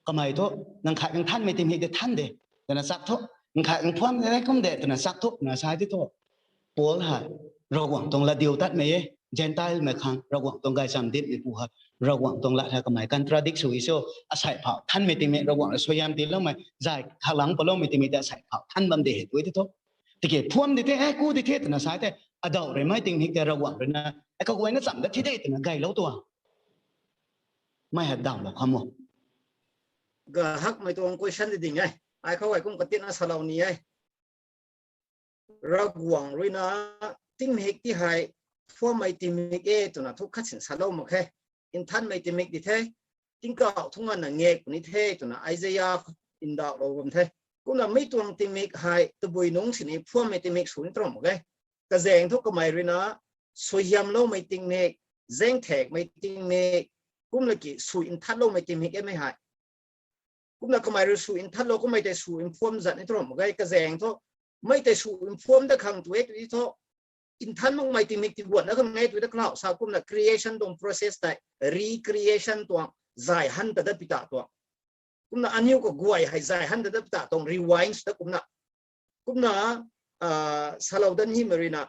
Kamei thu, nang khat nang thanmei tingmik de than de, twna chak thu, nang khat nang phuam de kum de twna chak thu twna sa ti thu, Paul hei Ravguangc tuang latdiutatmei e, Gentile mei khang Ravguangc tuang gaychamv dinmeipu hei, Ravguangc tuang lat hei kamei contradict sw e so, asei phau thanmei tingmik Ravguangc rui suaihiam tiiloumei zay khalang paloumei tingmik ta asei phau than bam de hei tu ti thu. Tiki phuam di the, e ku di the twna sa the, adauh rui mei tingmik tei Ravguangc ruina e kaguayna cham dat thi de twna gaylou tuang. Mei hei damlou kham o. Gahakmei tuang question di ding e. Ai khou ai kum katina salou ni e. Ravguangc ruina tingmik ti hei phuammei tingmik e twna thu khat sin salou mak khe. Nthanmei tingmik di the, tingkauh thunganna ngak puni the twna Isaiah ndauhlou bam the. Kumna mi tuang tingmik hei tabui nungc sini phuammei tingmik sw ni tram mak e. Kazaeng thu kamei ruina suaihiamloumei tingmik, zaengthakmei tingmik, kumna ki sui nthanloumei tingmik e mei hei. Kumna kamei rui sui nthanlou kummei tei sui mphuam zat ni tram mak e. Kazaeng thu mei tei sui mphuam dat khang tu e tu thu, nthan makmei tingmik ti guatna khang e tu ta kalau sa kumna creation tuang process tei, recreation tuang, zay han ta dat pi ta tuang. Kumna aniu kaguay hei zay han ta dat pi ta tuang rewind ta kumna. Kumna salou dat nimei ruina,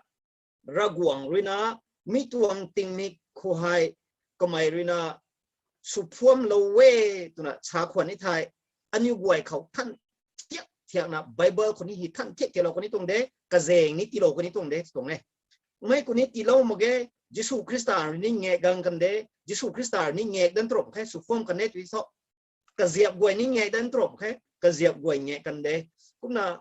Ravguangc ruina mi tuang tingmik khou hei kamei ruina sw phuamlou e twna sa khwan ni thei, aniu guay khou than thiak thiakna Bible khou ni hei than thiak tiilou khwan ni tuang de, kazaeng ni tiilou khwan ni tuang de tuang e. Mei khou ni tiilou mak ge, Jisu Khrista rui ni ngak gang kan de, Jisu Khrista rui ni ngak dan tram khe sw phuam kan e tu thu. Kaziap guay ni ngak dan tram khe, kaziap guay ngak kan de. Kumna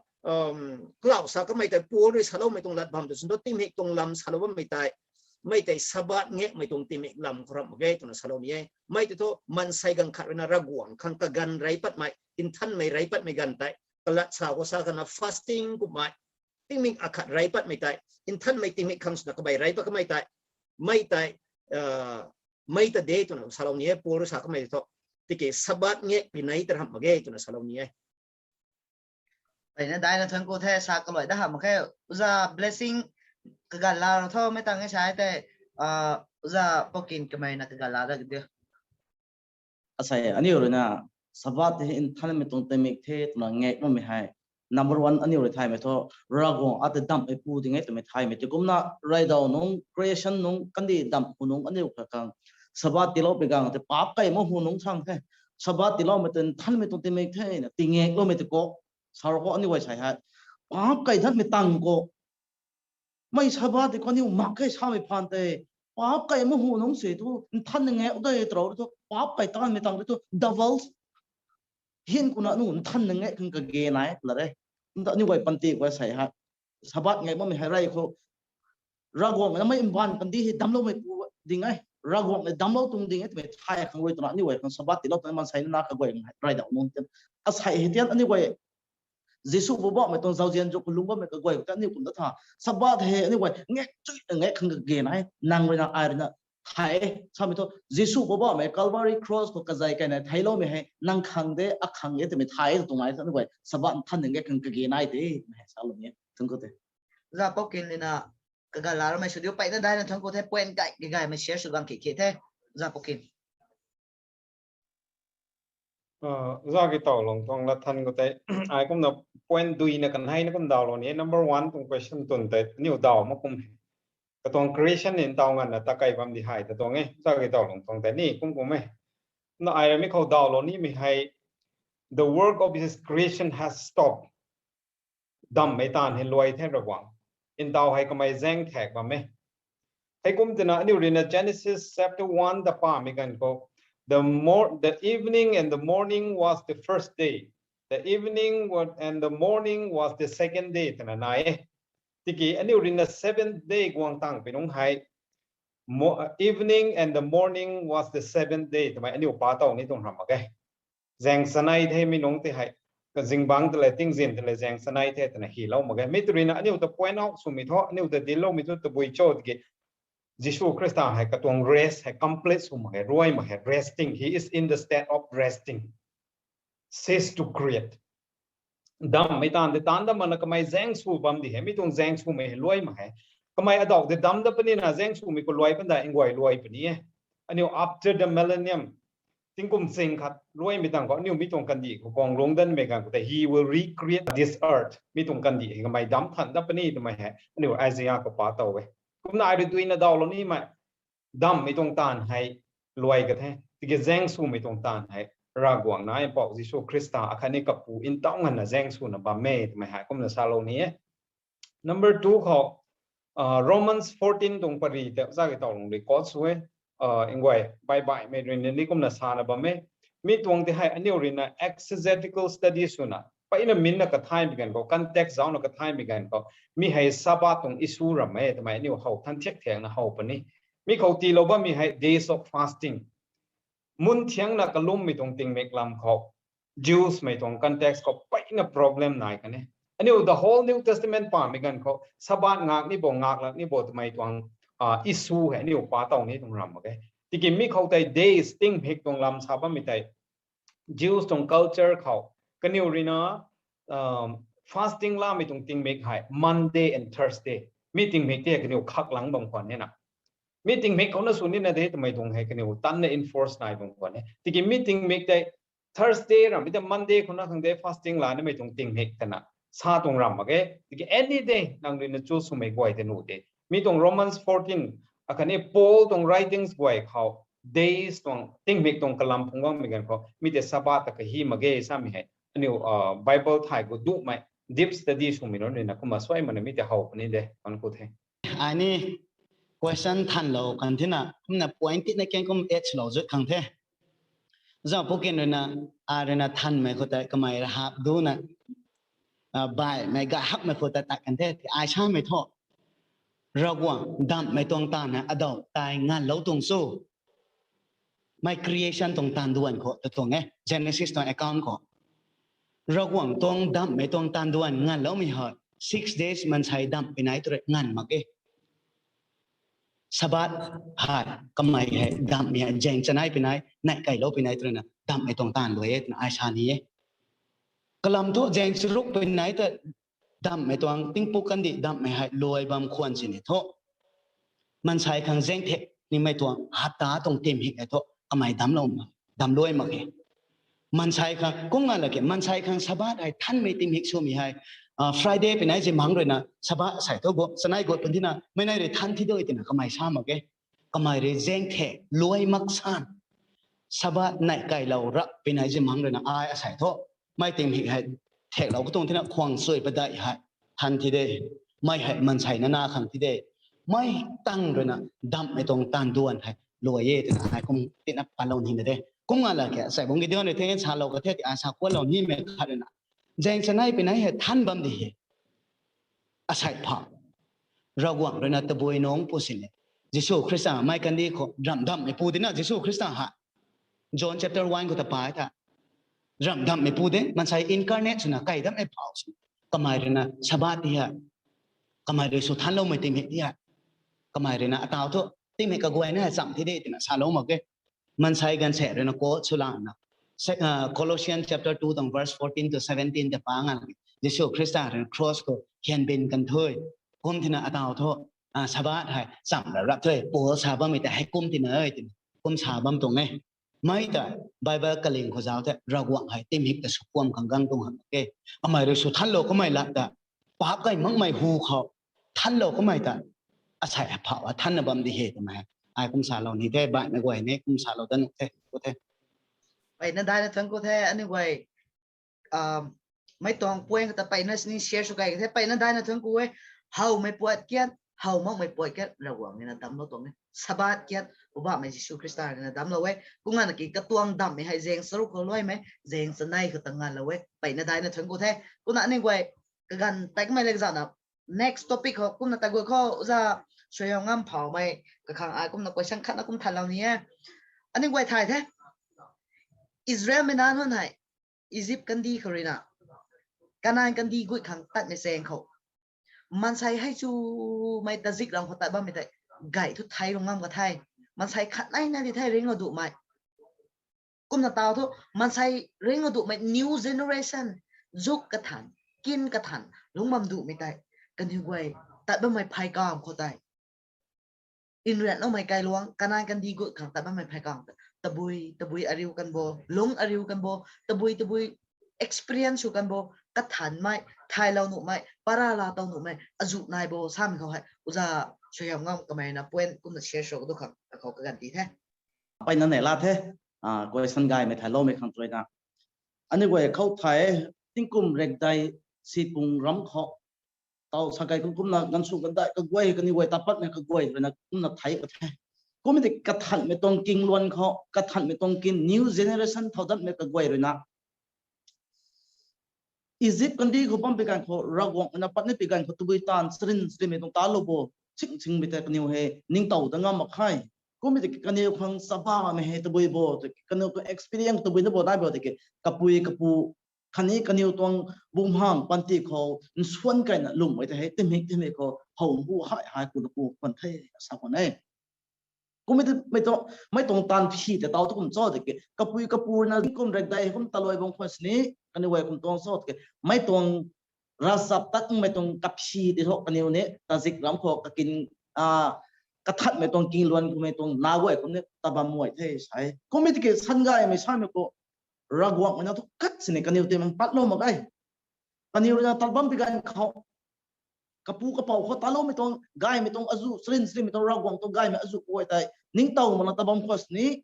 kalau sa kamei tei Paul rui saloumei tuang lat bam tu sin thu tingmik tuang lam salou bammei tei, mei tei Sabbath ngakmei tuang tingmik lam khou ramh mak ge twna salou ni e. Mei tei thu maansei ganv khat ruina Ravguangc khang kaganv rey patmei, nthanmei rey patmei ganv tei, kalat sa khou sa kana fasting kummei, tingmik akhat rey patmei tei, nthanmei tingmik khang swna kamei rey pat kamei tei, mei tei mei ta de twna salou ni e, Paul rui sa kamei thu. Tiki Sabbath ngak pi nei ta ramh mak ge twna salou ni e. Ai na daina thuanc ku the, sa kaluai da hamh mak khe. Uza Blessing kaganv laa rou tho, mei tang e sa tei, uza Pokin kamei na kaganv laa da kadi. Asei aniu ruina Sabbath hei nthanmei tuang tingmik the twna ngak bammei hei, number one aniu rui thaymei thu, Ravguangc ata damhmeipu ding e twmei thaymei tei kumna, raidau nungc, creation nungc, kandih damh hu nungc aniu kha khang Sabbath tiilou pi gang tei paap kai mak hu nungc sang the. Sabbath tiiloumei tei nthanmei tuang tingmik the na tingakloumei tei khou, sa rou khou aniu guay sei hei, paap kai datmei tang khou, mei Sabbath tei khou aniu mak khe samei phaan tei, paap kai mak hu nungc se thu nthan ngak de twrou thu paap kai tanmei tang thu double hin kuna nu nthan ngak khang kage nai la re. Nta aniu guay panty guay sei hei, Sabbath ngak bammei hei rey khou, Ravguangc na mei mbaanv kandih hei damcloumeipu ding e, Ravguangc na damclou tuang ding e twmei thay khang rui twna aniu guay khang Sabbath tiilou twna maansei na kaguay hei raidau nungc tin, asei hei tian aniu guay Jisu Poubauhmei tuang zauzian zu khou lungc bammei kaguay khou ta aniu kum ta tha, Sabbath hei aniu guay ngak chuina ngak khang kage nai, nang ruina ai ruina thay e samei thu Jisu Poubauhmei Calvary Cross khou kazei kaina theicloumei hei nang khang de, akhang e twmei thay e twmei thu aniu guay Sabbath nthan ngak khang kage nai te twmei hei salou ni e. Thuanc ku the. Za Pokin lina kaganv laa ramei sw diu, peyna daina thuanc ku the, point gay kagaymei share sw gang khe khe the. Za Pokin. Za Kitawlung tuang lat than khou tei, ai kumna point duina kan hei na kum dawlou ni e. Number one tuang question twn tei aniu daw mak kum e. Katuang creation ni ntaw nganvna ta kai bam di hei ta tuang e. Za Kitawlung tuang tei ni kum kum e. Na ai rui mi khou dawlou nimei hei, the work of his creation has stopped. Damhmei taanv hei luai the Ravguangc. Ntaw hei kamei zaeng thak bam e. Heikum twna aniu ruina Genesis chapter one ta pamei ganv khou, the mor-, the evening and the morning was the first day. The evening wa-, and the morning was the second day twna nai e. Tiki aniu ruina seventh day guang tang pi nungc hei, mo-, evening and the morning was the seventh day twmei aniu pa tow ni tuang ramh mak ge. Zaeng chanei the mi nungc tei hei, kazingbangc tei le, tingzin tei le, zaeng chanei the twna hylou mak ge. Mi tw ruina aniu ta point out swmei thu, aniu ta dincloumei thu tabui cho tiki, Jisu Khrista hei katuang rest hei complete sw mak hei, luai mak hei, resting. He is in the state of resting. Cease to create. Dammei taanv tei taanv dat makna kamei zaeng sw bam di hei, mi tuang zaeng swmei hei luai mak hei. Kamei adauh tei dam dat puni na zaeng swmei khou luai panda nguay luai puni e. Aniu after the millennium, tingkum ching khat luaimei tang khou aniu mi tuang kandih khou guang lungc danmei ganv khou tei he will recreate this earth. Mi tuang kandih hei kamei dam than dat puni twmei hei aniu Isaiah khou pa tow e. Kumna ai rui duina dawlou nimei, dammei tuang taanv hei luai ka the. Tiki zaeng swmei tuang taanv hei Ravguangc Nac Mpouh Jisu Khrista akhatni Kapu Ntau Nganvna zaeng swna bam e twmei hei kumna salou ni e. Number two khou, Romans fourteen tuang pari tei zaki tawlung rui quote sw e. Nguay, baibaihmei rui ni kumna sana bam e. Mi tuang tei hei aniu ruina exegetical study swna, mpeyna minna kathaymei ganv khou, context zauna kathaymei ganv khou, mi hei Sabbath tuang issue ram e twmei aniu how than thiak thiakna how puni. Mi khou tiilou bammei hei days of fasting. Mun thiangna kalummei tuang tingmik lam khou, Jewsmei tuang context khou mpeyna problem nai kan e. Aniu the whole New Testament pamei ganv khou Sabbath ngak ni bo, ngak lak ni bo twmei tuang issue hei aniu pa tow ni tuang ram mak e. Tiki mi khou tei days, tingmik tuang lam sa bammei tei, Jews tuang culture khou, kaniw ruina fasting lamei tuang tingmik hei Monday and Thursday. Mi tingmik tei kaniw khaklang bam khwan e na. Mi tingmik khou na sw nina de twmei tuang hei kaniw tanna enforce nai bam khwan e. Tiki mi tingmik tei Thursday ram mi tei Monday khou na khang de fasting la nimei tuang tingmik twna sa tuang ram mak e. Tiki any day nang ruina choose swmei guay tei nuh de. Mi tuang Romans fourteen, akhatni Paul tuang writings guay khou, days tuang, tingmik tuang kalam phungc guangmei ganv khou mi tei Sabbath ta kahi mak ge samei hei aniu Bible thay khou duhmei deep study swmei nunc ruina kumna suai makna mi tei how puni de, kan ku the. Ai ni question thanlou kan thina kumna point tina kan kum edge lou zut khang the. Zauc pukin ruina, ai ruina thanmei khou tei kamei ra hap duna, baihmei gay hakmei khou tei tat kan the, ai samei thu, Ravguangc damhmei tuang taanv hei adau tei nganlou tuang cho. Mei creation tuang taanv duan khou ta tuang e, Genesis tuang account khou. Ravguangc tuang damhmei tuang taanv duan nganloumei hei six days mansei damh pinai tu rui ngan mak e. Sabbath hei kamei hei damhmei hei zaeng chanei pinai, neih kailou pinai tu ruina damhmei tuang taanv luai e twna ai sa ni e. Kalam thu zaeng charuk pinai ta damhmei tuang tingpuk kandih damhmei hei luai bam khwan sini thu, mansei khang zaeng thek nimei tuang hapta tuang tingmik hei thu kamei damlou, dam luai mak e. Mansei khang kum nga lak e, mansei khang Sabbath hei thanmei tingmik swmei hei Friday pinai zi mang ruina Sabbath sei thu gu chanei gut pun thina mei nei rui than thi doi twna kamei sa mak e. Kamei rui zaeng thek luai mak san, Sabbath neih kailou rap pinai zi mang ruina ai asei thu mei tingmik hei theklou katuang thina khwang sui padeih hei than thi de. Mei hei mansei nana khang thi de. Mei tang ruina damhmei tuang taanv duan hei luai e twna ai kum tina patlou nina de. Kum nga lak e, asei bungc ki duan rui the salou ka the ti ai sa kualou nimei khat ruina, zaeng chanei pinai hei than bam di he. Asei pha, Ravguangc ruina tabui nungc pu sini, Jisu Khrista mei kandih khou ramh damhmei pu dina Jisu Khrista hei, John chapter one khou ta pai tha, ramh damhmei pu de, mansei incarnate swna kai damhmei phau sini, kamei ruina Sabbath ti hei, kamei rui sw thanloumei tingmik ti hei, kamei ruina ataw thu tingmik kaguayna hei chamh thi de twna salou mak e. Mansei ganv se ruina quote swlana, Colossians chapter two tuang verse fourteen to seventeen ta pa nga, Jisu Khrista ruina cross khou hianbin kan thu, kum thina ataw thu Sabbath hei chamh ra rap the, Paul sa bammei ta hei kum tina e twna kum sa bam tuang e. Mei ta Bible kaling khou zauc the, Ravguangc hei tingmik ta sw kuam khang gang tuang hamh mak e. Kamei rui sw thanlou kamei lat ta, paap kai makmei hu khou thanlou kamei ta, asei aphau a thanna bam di he twmei ai kum salou ni the, baihmei guay ni kum salou dat nuh the, ku the. Mpeyna daina thuanc ku the, aniu guay mei tuang point khou ta mpeyna sini share sw kai ka the, mpeyna daina thuanc ku e. Howmei puat kiat, how makmei puat kiat Ravguangc ruina damclou tuang e. Sabbath kiat Poubauhmei Jisu Khrista ruina damclou e. Kumna ki katuang damhmei hei zaeng charuk khou luaimei, zaeng chanei khou ta nganlou e. Mpeyna daina thuanc ku the. Kumna aniu guay kaganv takmei lak zana next topic khou kumna ta gu khou za suaihiam ngam phaumei kakhang ai kumna question khatna kum thanlou ni e. Aniu guay thay the, Israelmei nac nunc hei Egypt kandih khou ruina Canaan kandih gut khang tatmei zaeng khou, maansei hei chumei taziklam khou tat bammei tei gay thu thei lung ngam ka the. Maansei khat nei na di the ringclou duhmei. Kumna tau thu, maansei ringclou duhmei new generation, zuk kathan, kin kathan, lungc bam duhmei tei, kaniw guay, tat bammei phey kam khou tei. Nrianloumei kailuang, kanan kandih gut khang tat bammei phey kam tei. Tabui, tabui ariu kan bo, lungc ariu kan bo, tabui, tabui experience sw kan bo, kathanmei, thaylou nuhmei, para la tow nuhmei, azuh nai bo, samei khou hei, uza, suaihiam ngam kamei na point kumna share sw du khang, akhou kaganv ti the. Peyna nei la the, question gaymei thayloumei khang tuna. Aniu guay khou thei, tingkum rekdei, sipung ram khou. Tau sa kai khou kumna ganv sw kandai kaguay, kaniw guay tat patmei kaguay, ruina kumna thei ka the. Kummei tiki kathanmei tuang king luan khou, kathanmei tuang king new generation thau datmei kaguay ruina. Egypt kandih khou bam pi ganv khou, Ravguangc na patna pi ganv khou, tabui taanv sarin sarinmei tuang talou bo, ching chingmei tei kaniw hei ningtow dat ngam mak khe. Kummei tiki kaniw khang chabamei hei tabui bo, tiki kaniw khang experience tabui na bo nai bo, tiki kapui kapu, khatni kaniw tuang bumhang panty khou, nsuan kaina lwmmei tei hei, timik timik khou, how mbu hei hei kuna ku khwan the, sa khwan e. Kummei tei, mei tuang, mei tuang taanv phi tei tau tu kum cho tiki, kapui kapu na kum rekdei kum talui bang khwan sini, kaniw guay kum tuang cho tiki, mei tuang ravchap tatmei tuang kaphi tei thu kaniw ni, tazik ram khou kakin, kathanmei tuang king luan kummei tuang na guay kum ni tat bam guay the sa e. Kummei tiki sangaymei samei khou, Ravguangc na thu khat sini kaniw tei mang patlou mak e. Kaniw ruina tat bam pi ganv khou, kapu kapou khou taloumei tuang, gaymei tuang azuh, sarin sarinmei tuang, Ravguangc tuang gaymei azuh guay tei ningtow makna tat bam khwan sini,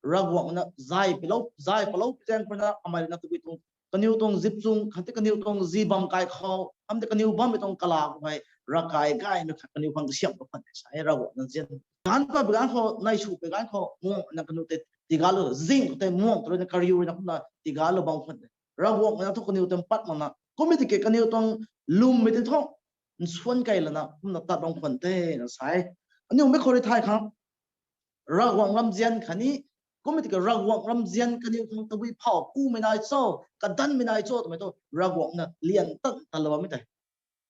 Ravguangc na zay palou, zay palou pi zaeng khou na, amei ruina tabui tuang, kaniw tuang zip chung, khatni kaniw tuang zi bam kai khou, khatni kaniw bammei tuang kala khou hei, ravkai gaymei khat kaniw khang kasiam khou khwan sa e, Ravguangc na zian. Ganv pa pi ganv khou, nei sw pi ganv khou, muang na kaniw tei tigalou, zing khou tei muang tu ruina kariu ruina kumna tigalou bam khwan e. Ravguangc na thu kaniw tei pat makna. Kummei tiki kaniw tuang lwmmei tei thu, nsuan kai lana, kumna tat bam khwan the, na sa e. Aniu mei khou rui thay khang, Ravguangc ramzian khatni, kummei tiki Ravguangc ramzian kaniw khang tabui phou, kumei nai cho, kadanmei nai cho, twmei tu, Ravguangc na lian tan talou bammei tei.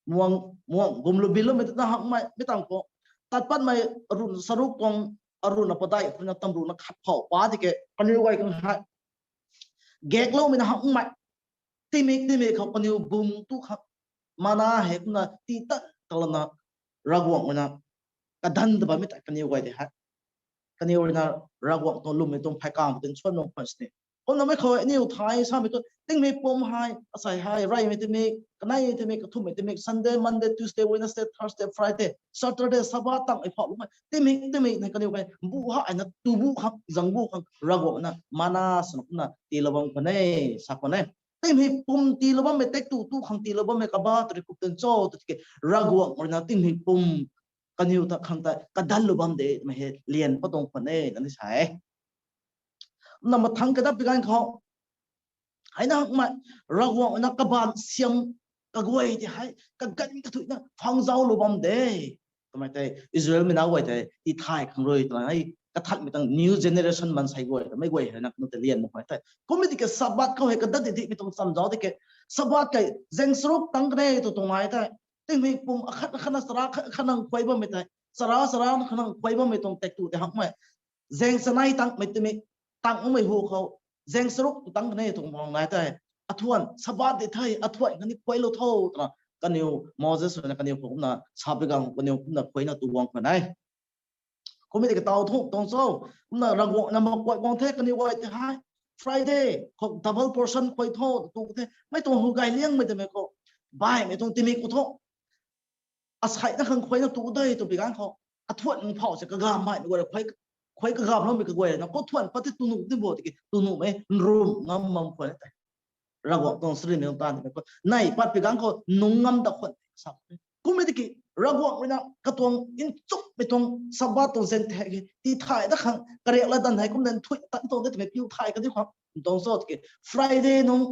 Muang, muang, gumlu biloumei tei na hakmei, mi tang khou. Tat patmei arun saruk tuang, arun na padai, arun na tamru na khat phou, pa tiki, kaniw guay khang hei. Gakloumei na hakmei. Timik, timik khou kaniw bum tu khang. Mana hei kumna tii tan talana Ravguangc na kadan ta bammei tei kaniw guay tei hei. Kaniw ruina Ravguangc tuang lwmmei tuang phey kam tei nsuan bam khwan sini. Kumna mei khou aniu thay samei tu, tingmei pum hei, asei hei, reymei timik, kanei timik, kathumhmei timik, Sunday, Monday, Tuesday, Wednesday, Thursday, Friday, Saturday, Sabbath tang ei phou lwmmei, timik, timik na kaniw guay, bu hei na tu bu khang, zang bu khang, Ravguangc na, mana swna kumna tiilou bam khwan e, sa khwan e. Tingmei pum tiilou bammei, tek tu tu khang tiilou bammei, kaba tu ri kup tan cho, tu tiki, Ravguangc ruina tingmei pum, kaniw ta khang ta, kadanlou bam de, mei hei, lian pat tuang khwan e, na ni sa e. Na mathangc kadat pi ganv khou. Hei na hakmei, Ravguangc na kabaanc siam kaguay tei hei, kaganv kathuina phangzaulou bam de. Kamei tei, Israelmei na guay tei, tithay khang rui twna hei, kathanmei tuang new generation maansei guay, mei guay hei na kaniw tei lian mak khwan tei. Kummei tiki Sabbath khou hei kadat di dimei tuang chamzau tiki, Sabbath kei, zaeng charuk tang kanei tu tuang nai tei. Tingmei pum akhat akhat na chara akhat akhat nang khuay bammei tei. Chara chara akhat nang khuay bammei tuang tek tu tei hakmei. Zaeng chanei tangmei timik, tang umei hu khou, zaeng charuk tang kanei tuang bang nai tei, athuan, Sabbath di thei, athuan kani khuaylou tho, twna, kaniw, Moses ruina kaniw khou kumna, sa pi ganv kaniw kumna khuayna tu guang khwan e. Kummei tiki tau thu tuang cho, kumna Ravguangc na makuay guang the kaniw guay tei hei, Friday khou double portion khuay tho, tu the, mei tuang hu gay liangmei tei mei khou, baihmei tuang timik khou thu. Asei na khang khuayna tu de tw pi ganv khou, athuan phou se kagam baihmei guay, khuay kagamloumei kaguay na, khou thuan pat tei tu nuh ni bo tiki, tu nuhmei, nrum ngam bam khwan tei. Ravguangc tuang sarinmei tuang taanv tei khou, nei pat pi ganv khou, nung ngam da khwan tei, sa. Kummei tiki, Ravguangc ruina, katuang nchumhmei tuang, Sabbath tuang zaeng thek hei, tithay dat khang, kariak latdanv hei kumna nthuih tan tuang de twmei piu thay kadi khang, tuang cho tiki, Friday nung,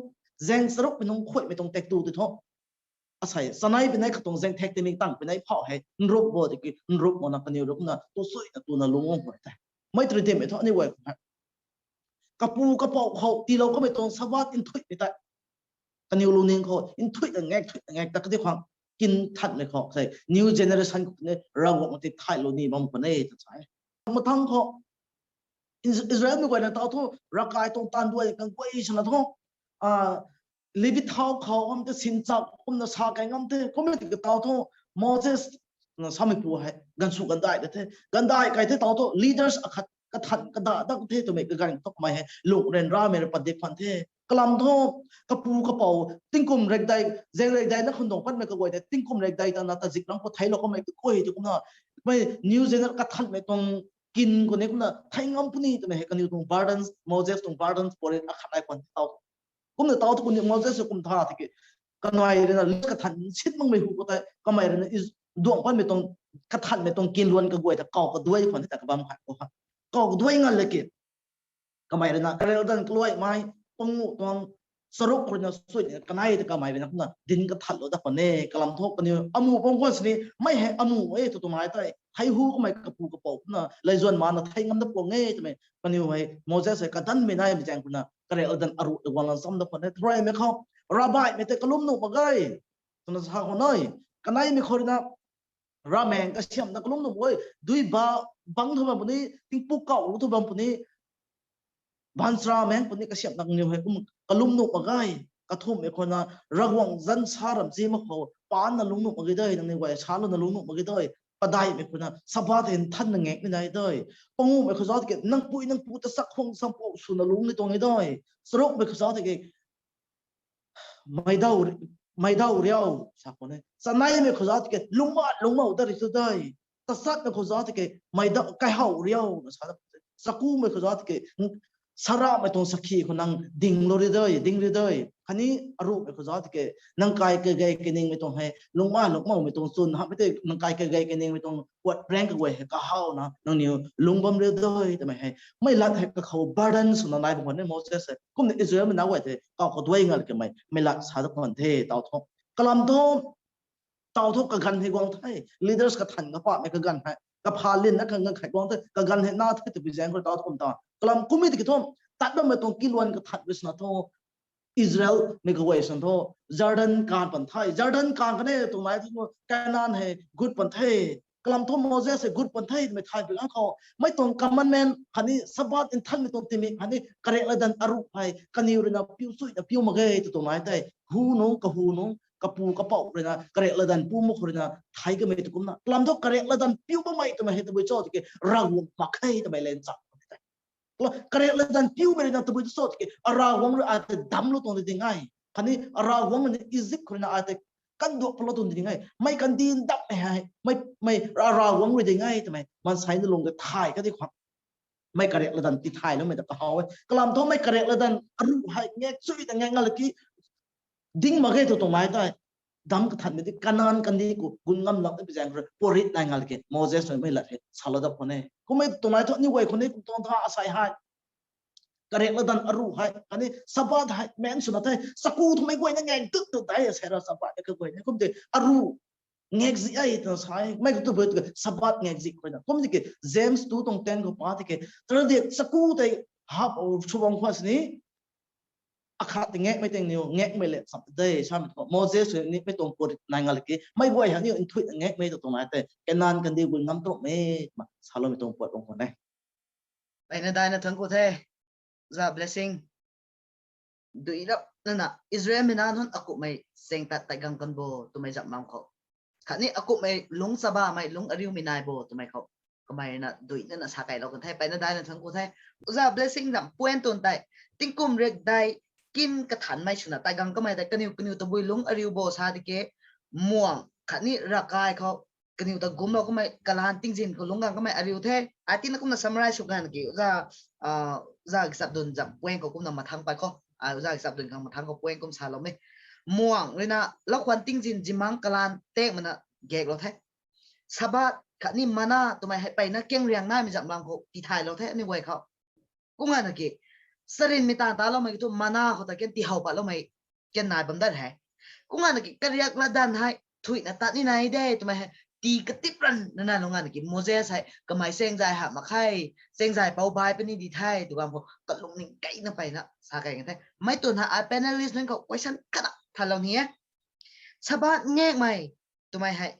zaeng charukmei nung khuaymei tuang tek tu tei thu. Asei, chanei pinei katuang zaeng thek timik tang pinei phou hei, nrup bo tiki, nrup makna kaniw rui kumna, tu suina tuna lung guang khwan tei. Mei tu ri dimei thu aniu guay khou hei. Kapu kapou khou, tiilou kamei tuang Sabbath nthuihmei tei. Kaniw lungning khou, nthuihna ngak, nthuihna ngak ta kadi khang. kin thanmei khou sei new generation khou ni Ravguangc ti thaylou ni bam khwan e ta sa e. Mathang khou Is- Israelmei guayna tau thu ravkai tuang taanv duai kan guay swna thu, ah, Levi thau khou ngam te, sinchak kumna sa kai ngam te, kummei tiki tau thu Moses na samei pu hei gansu gandai de the. Gandai kai the tau thu leaders akhat kathan kada dak the twmei kaganv tok mei hei lung ryanramei rui padik khwan the. Kalam thu kapu kapou tingkum rekdai, zeng rekdai na khundong patmei kaguay de tingkum rekdai ta na tazik lang khou theilou kamei kaguay tu kumna mei new generation kathanmei tuang kin khou ni kumna thei ngam puni twmei hei kaniw tuang burdens, Moses tuang burdens pori akhat ai khwan tau. Kumna tau tu kuni Moses kum tha tiki kanai rui na list kathan sit makmei hu khou tei kamei rui na is duang patmei tuang kathanmei tuang kin luan kaguay ta kau kaduai khwan ta kabam khat khou ha kau kaduai ngal le ki kamei rui na karel dan kaluaimei pangu tuang charuk khou rui na sui ni kanei ta kamei rui na kumna dinc kathanlou dat khwan e. Kalam thu kaniw amu pang khwan sini mei hei amu e tu tuang nai tei thei hu kamei kapu kapou kumna leizuan mana thei ngam dat puang e twmei kaniw hei Moses hei kadanmei naimei zaeng khou na karel dan aru guang lan cham dat khwan e. Thureymei khou ravbaihmei tei kalum nuh mak ge twna sa khwan e. Kaneimei khou rui na ravmaengc kasiamhna kalum nuh mak e, dui ba bang thu bam puni, tingpuk kau lu thu bam puni, baanchara maengc puni kasiamhna kaniw hei kum kalum nuh mak ge. Kathumhmei khou na Ravguangc zanc sa ramh zi mak khou paanna lungc nuh mak ge de, nangniw guay salouna lungc nuh mak ge de. Padaihmei khou na Sabbath hei nthanna ngakmei nai de. Panguhmei khou zauc tiki nang pui nang pu ta sak khwang sampu swna lungc ni tuang e de. Charukmei khou zauc tiki meidau, meidau riau sa khwan e. Chaneimei khou zauc tiki lungmei lungmou ta ri tu de. Tachatmei khou zauc tiki meidau kaihou riau na sa ta khwan e. Chakumei khou zauc tiki sarahmei tuang sakhi khou nang dinglou ri de, ding ri de. Khatni aruhmei khou zauc tiki nang kai kagei kaningmei tuang hei lungmei lungmoumei tuang chwn hamhmei tei nang kai kagei kaningmei tuang puat prank kaguay hei kahawna nangniw lungc bam ri de twmei hei mei lat hei kakhou burden swna nai bam khwan e Moses hei. Kumna Israelmei nac guay tei kau kaduai ngal kamei mei lat sa dat khwan the tau thu. Kalam thu tau thu kaganv hei guang the, leaders kathan kapahmei kaganv hei kapha linna kaganv khat guang the, kaganv hei na the twpui zaeng khou tau kum ta kalam kummei tiki thu tat bammei tuang kiluan kathan rui swna thu Israelmei kaguay swn thu Jordan kaanv pan the. Jordan kaanv kane tuang nai thu Kanan hei gut pan the. Kalam thu Moses hei gut pan the twmei thay pui ang khou mei tuang commandment khatni Sabbath nthanmei tuang tingmik khatni karek latdanv aruh hei kaniw rui na piu chuina piu mak ge tw tuang nai tei hu nungc kahu nungc kapu kapouh rui na karek latdanv pu mak khou rui na thei kamei tu kumna kalam thu karek latdanv piu bammei twmei hei tabui cho tiki Ravguangc mak khe twmei lan cham tei karek latdanv piumei rui na tabui tu cho tiki Ravguangc rui ai tei damclou tuang di ding e. Khatni Ravguangc rui na Egypt khou rui na ai tei kanduak palou tuang di ding e. Mei kandih ndapmei hei mei Ravguangc rui ding e twmei maansei na lung tei thay kadi khwan mei karek latdanv tithayloumei ta kahaw e. Kalam thu mei karek latdanv aruh hei ngak chuina ngak ngal ki ding mak ge tw tuang nai tei damc kathanmei di Kanan kandih khou gun ngam lak ni pi zaeng rui puarit nai ngal ki Moses rui mei lat hei salou dat khwan e. Kummei tuang nai thu aniu guay khou ni kum tuang tha asei hei karek latdanv aruh hei khatni Sabbath hei men swna the chaku thumei guayna ngak dut dut dai asei ra Sabbath e kaguay ni kum tei aruh ngakzi e twna sa e. Mei khou tu bui tu Sabbath ngakzi khou na kum tiki James tu tuang ten khou pa tiki tradik chaku tei hap sw bam khwan sini akhat tei ngakmei tei niw ngakmei le cham de samei thu Moses nimei tuang puat nai ngal ki mei guay hei niw nthuina ngakmei tu tuang nai tei Kanan kandih gun ngam tuangmei ma saloumei tuang puat bam khwan e. Mpeyna daina thangc ku the, za blessing. Dui rap nana Israelmei nac nunc akummei chaeng tat tat gang kan bo twmei zam bam khou khatni akummei lungc chabamei lungc ariumei nai bo twmei khou kamei na dui nana sa kailou kan the. Mpeyna daina thangc ku the, za blessing zam puan tun tei tingkum rekdai kin kathanmei swna tat gang kamei tei kaniw kaniw tabui lungc ariu bo sa di ke muang khatni ravkai khou kaniw ta gumlou kamei kalan tingzin khou lungc gang kamei ariu the. Ai tina kumna summarize sw gan ki za, za kichat dun zam puan khou kumna mathang pat khou, za kichat dun khang mathang khou puan kum saloumei muang rui na lau khwan tingzin zimang kalan tek mana gaklou the. Sabbath khatni mana twmei hei mpeyna kaeng riang naimei zam lang khou tithaylou the aniu guay khou. Kumna ki charynmei taanv taloumei ki thu mana khou ta kan tihow patloumei kan nai bam dat hei. Kumna ki kariak latdanv hei thuina tat ni nai de twmei hei tii katip ran nana lungna ki Moses hei kamei chaengzay ha mak khe, chaengzay pou bai puni di the tw bam khou kalungning keyna mpeyna sa key kan the. Mei tun hei ai panelist nunc khou question kana thalou ni e. Sabbath ngakmei twmei hei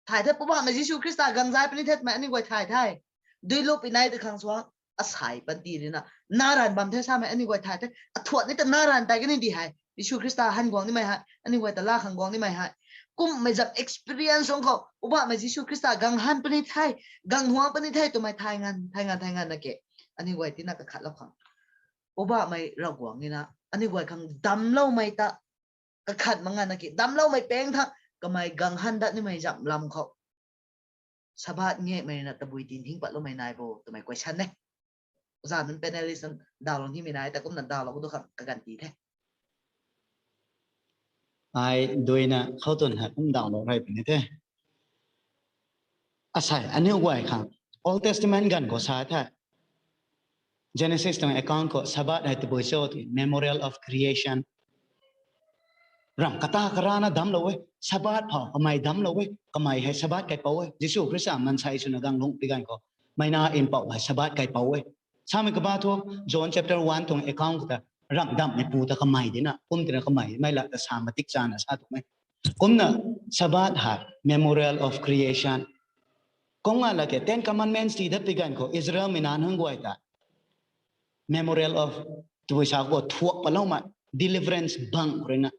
thay the. Poubauhmei Jisu Khrista gang zai puni the twmei aniu guay thay the. Dui lupi nai ta khang suang asai panty rina na ran bam the samei aniu guay thay the. Athuat ni ta na ran tai kani di hei Jisu Khrista han guang nimei hei, aniu guay ta la khang guang nimei hei, kummei zam experience ong khou Poubauhmei Jisu Khrista gang han puni the, gang huang puni the twmei thay ngan thay ngan thay ngan na ke, aniu guay tina kakhatlou khang Poubauhmei Ravguangc nina aniu guay khang damcloumei ta kakhat mak ngan na ke, damcloumei pang tha kamei gang han dat nimei zam lam khou Sabbath ngakmei na tabui dinhing patloumei nai bo twmei question e. Oza nunc panelist nunc dawlou nimei nai ta kumna dawlou khou tu khang kaganv ti the. Ai duina khou tun hei kum dawlou rei puni the. Asei aniu guay khang Old Testament ganv khou sa the, Genesis tuang account khou Sabbath hei tabui cho tw memorial of creation. Ramh kata karana damclou e, Sabbath phou kamei damclou e, kamei hei Sabbath kaipouc e. Jisu Khrista mansei swna gang lungc pi ganv khou, mei na Mpouh hei Sabbath kaipouc e. Samei kaba thu John chapter one tuang account khou ta ramh damhmeipu ta kamei dina kum tina kamei mei la ta sa matik chana sa tuang e. Kumna Sabbath hei memorial of creation. Kum nga la ke Ten Commandments ti dat pi ganv khou Israelmei nac nunc guay ta memorial of tabui sa khou thuak patloumei, deliverance bang khou ruina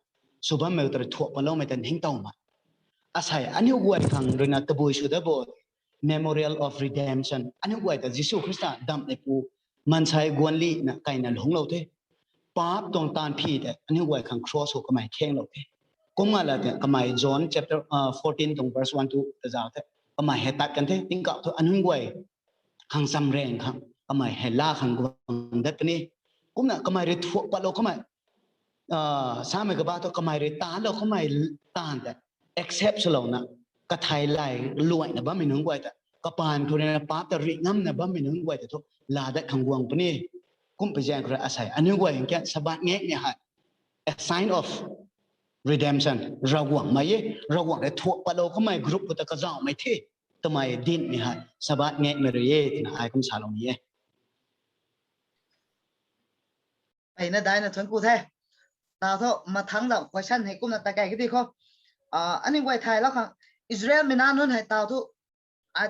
sw bammei ta rui thuak patloumei ta ningtowmei. Asei aniu guay khang ruina tabui sw dat bo memorial of redemption. Aniu guay ta Jisu Khrista damhmeipu mansei guanlina kaina lungclou the. Paap tuang taanv phi tei aniu guay khang cross khou kamei khenglou the. Kum nga la tei kamei John chapter fourteen tuang verse one two ta zauc the. Kamei hei tat kan the, tingkauh thu aniu guay khang chamrang khang kamei hei la khang guang dat puni. Kumna kamei rui thuak patlou kamei samei kaba thu kamei rui taanlou kamei taanv tei accept swlouna kathei lay luaina bammei nunc guay ta, kapaan khou ruina paap ta rih ngamna bammei nunc guay ta thu laa dat khang guang puni. Kum pi zaeng khou rui asei aniu guay kian Sabbath ngakmei hei a sign of redemption, Ravguangc mei e, Ravguangc rui thuak patlou kamei group khou ta kazauhmei the twmei dinmei hei Sabbath ngakmei rui e twna ai kum salou ni e. Mpeyna daina thuanc ku the. Tau thu mathangc zam question hei kumna ta kei kadi khou, aniu guay thaylou khang Israelmei nac nunc hei tau thu,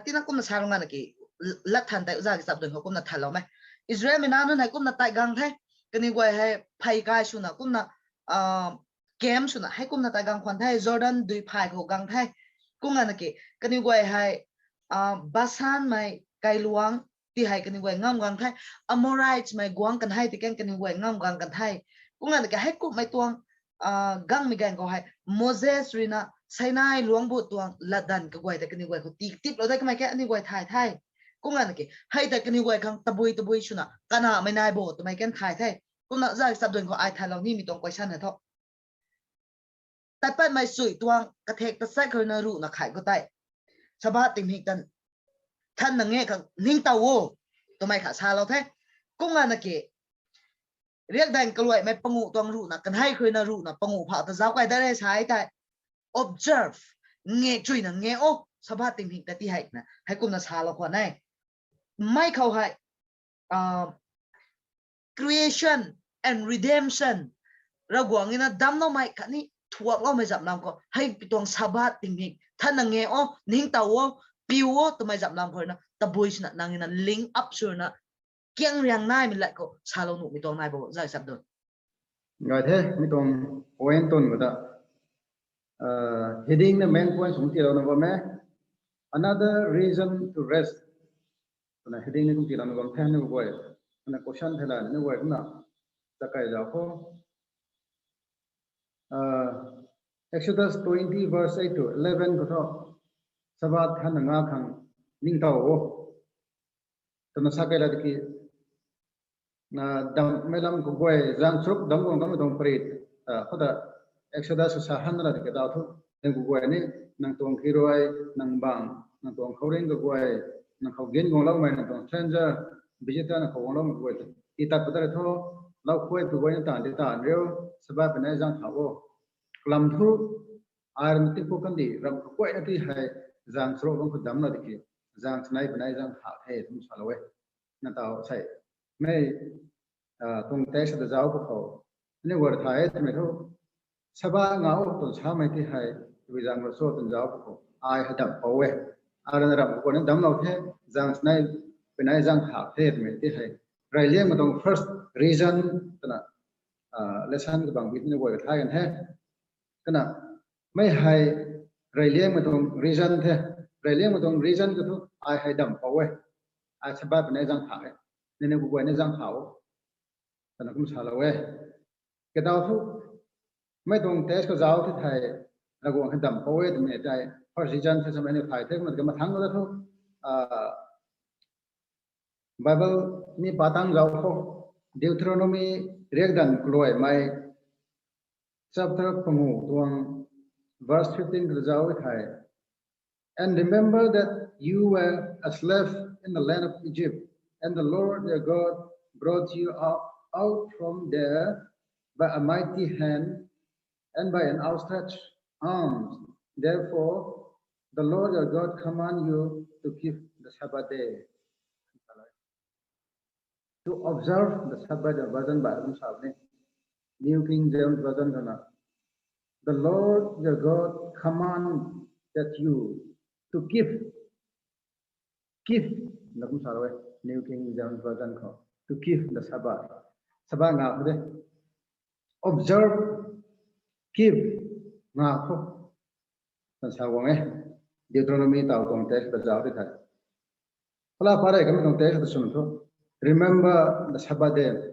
tina kumna sa rung nana ki, lat than tei oza ki chap dun khou kumna thanloumei, Israelmei nac nunc hei kumna tei gang the. Kaniw guay hei phey kai swna kumna camp swna hei kumna tei gang khwan the, Jordan dui phay khou gang the. Kum nana ki kaniw guay hei Basanmei kailuangc ti hei kaniw guay ngam gang the, Amoritesmei guangc kan hei ti kan kaniw guay ngam gang kan the. Kum nana ki hei kumhmei tuang gangmei ganv khou hei Moses ruina Sinai luangc bu tuang latdanv kaguay tei kaniw guay khou ti tiplou de kamei ke aniu guay thay the. Kum nana ki hei tei kaniw guay khang tabui tabui swna kanamei nai bo twmei kan thay the. Kumna zai chap dun khou ai thaylou nimei tuang question hei thu, tat patmei sui tuang kathek tachat khou ruina ruhna khat khou tei Sabbath tingmik ta thanna ngak khang ningtow o twmei khat salou the. Kum nana ki riakdanv kaluaimei panguh tuang ruhna kan hei khou ruina ruhna panguh phauh ta zauc kai dat re sa tei observe, ngak chuyna ngak o, Sabbath tingmik ta ti hei na hei kumna salou khwan e. Mei khou hei creation and redemption, Ravguangc ina damcloumei khatni thuakloumei zam lam khou hei pi tuang Sabbath tingmik thanna ngak o, ningtow o, piu o twmei zam lam khou ruina tabui swna nang ina link up swna kiang riang naimei lat khou salou nuhmei tuang nai bo zai chap dun. Gay the, mi tuang point twn khou ta heading na main point sung tiilouna bam e, another reason to rest twna heading ni kum tiilouna bam the. Aniu guay ana question thei la aniu guay kumna ta kai zauc khou, Exodus twenty verse eight to eleven khou thu Sabbath thanna ngak khang ningtow o twna sa kai la tiki, damhmei lam kaguay zaeng charuk damc guang dammei tuang prit khou ta Exodus sa han la tiki tau thu, nang kaguay ni, nang tuang key rui, nang bang, nang tuang khouringh kaguay, nang khou gin guangloumei, nang tuang stranger, visitor nang khou guangloumei kaguay ta tii tat pat ta rui thu, lau khuay kaguay na taanv ti taanv riu, Sabbath panei zaeng thau o. Kalam thu, ai rui na tingpuk kandih ramh kaguayna ti hei zaeng charuk bangc khou damc la tiki, zaeng chanei panei zaeng thau the twna salou e. Na tau sei, mei tuang text ta zauc khou, aniu guay rui thay e twmei thu, Sabbath ngak o twna samei ti hei Tabui zaeng rui cho twna zauc khou, ai hei damh pou e. Ai rui na ramh khou guayna damclou the, zaeng sinai, pui nai zaeng thak the twmei tei hei. Reyliangmei tuang first reason twna, lesson kabang bi twna guay kathay kan the. Twna, mei hei reyliangmei tuang reason the. Reyliangmei tuang reason khou thu ai hei damh pou e. Ai Sabbath pui nai zaeng thak e. Nangniw guay ni zaeng thau o twna kum salou e. Kataw thu, mei tuang text khou zauc the thei, Ravguangc hei damh pou e twmei tei first reason the samei ni thay the. Kumna kamathangc ta thu, Bible ni patang zauc khou, Deuteronomy riakdanv kaluaimei chapter pangu tuang verse fifteen khou zauc e thei, And remember that you were a slave in the land of Egypt, and the Lord your God brought you out, out from there by a mighty hand and by an outstretched arm. Therefore, the Lord your God command you to keep the Sabbath day. To observe the Sabbath, version ba kum sa ni. New King James Version khou na, the Lord your God command that you to keep, keep na kum salou e. New King James Version khou, to keep the Sabbath. Sabbath ngak khou de. Observe, keep, ngak khou twna sa guang e. Deuteronomy taw tuang text ta zauc the thei, pala parei kamei tuang text ta swn thu, remember the Sabbath day.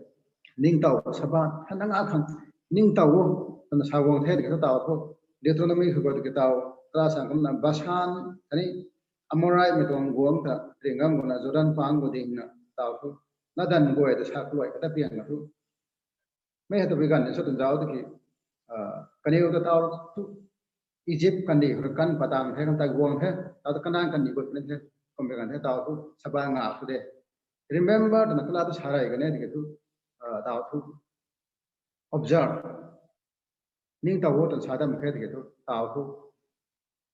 Ningtow Sabbath hei nang a khang ningtow o twna sa guang the tiki thu taw thu, Deuteronomy khou guay tiki taw, tara sang kumna Bashan khatni Amoritmei tuang guangc ta ringgam guna Jordan pang khou dingna taw thu, latdanv guay ta sa kaluai kata piang na thu, mei hei tabui ganv ni sa twna zauc tiki, kaniw ta taw thu Egypt kandih khou kan patang the, kan tei guang the, taw thu Kanan kandih guay puni the, kummei ganv the taw thu Sabbath ngak khou de. Remember twna kala thu sa rey kan e tiki thu, taw thu observe, ningtow o twna sa dam khe tiki thu taw thu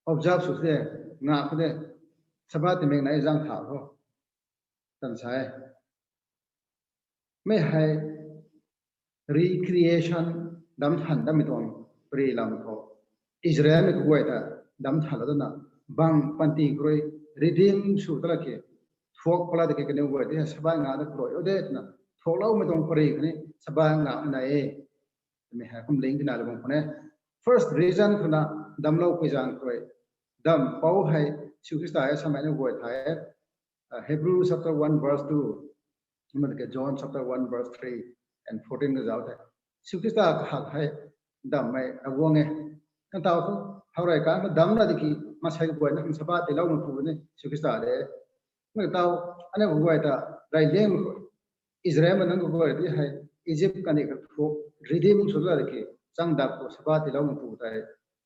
observe sw the, ngak khou de, Sabbath timik nai zaeng thak khou twna sa e. Mei hei recreation, damc than dammei tuang pary lam khou, Israelmei kaguay ta damc thanlou dana, bang panty khou rui redeem sw ta la ki, thuak pala tiki kaniw guay tei hei Sabbath ngak ta kaluai o de twna thuakloumei tuang pary khatni Sabbath ngak nai e twmei hei kum link tina lou bam khou ne. First reason khou na, damclou pui zaeng khou rui damh pou hei Jisu Khrista e samei ni guay thay e. Hebrew chapter one verse two, kumna tiki John chapter one verse three and fourteen khou zauc the. Jisu Khrista kahak hei damhmei Ravguangc e. Kan taw thu, how rey kan damc la tiki, maansei kaguayna khang Sabbath tiiloumeipu ni Jisu Khrista de. Kumna taw, aniu kaguay ta reyliangmei khou, Israelmei nunc kaguay tei hei Egypt kandih khou thu redeem sw la tiki, chang dak khou Sabbath tiiloumeipu tei,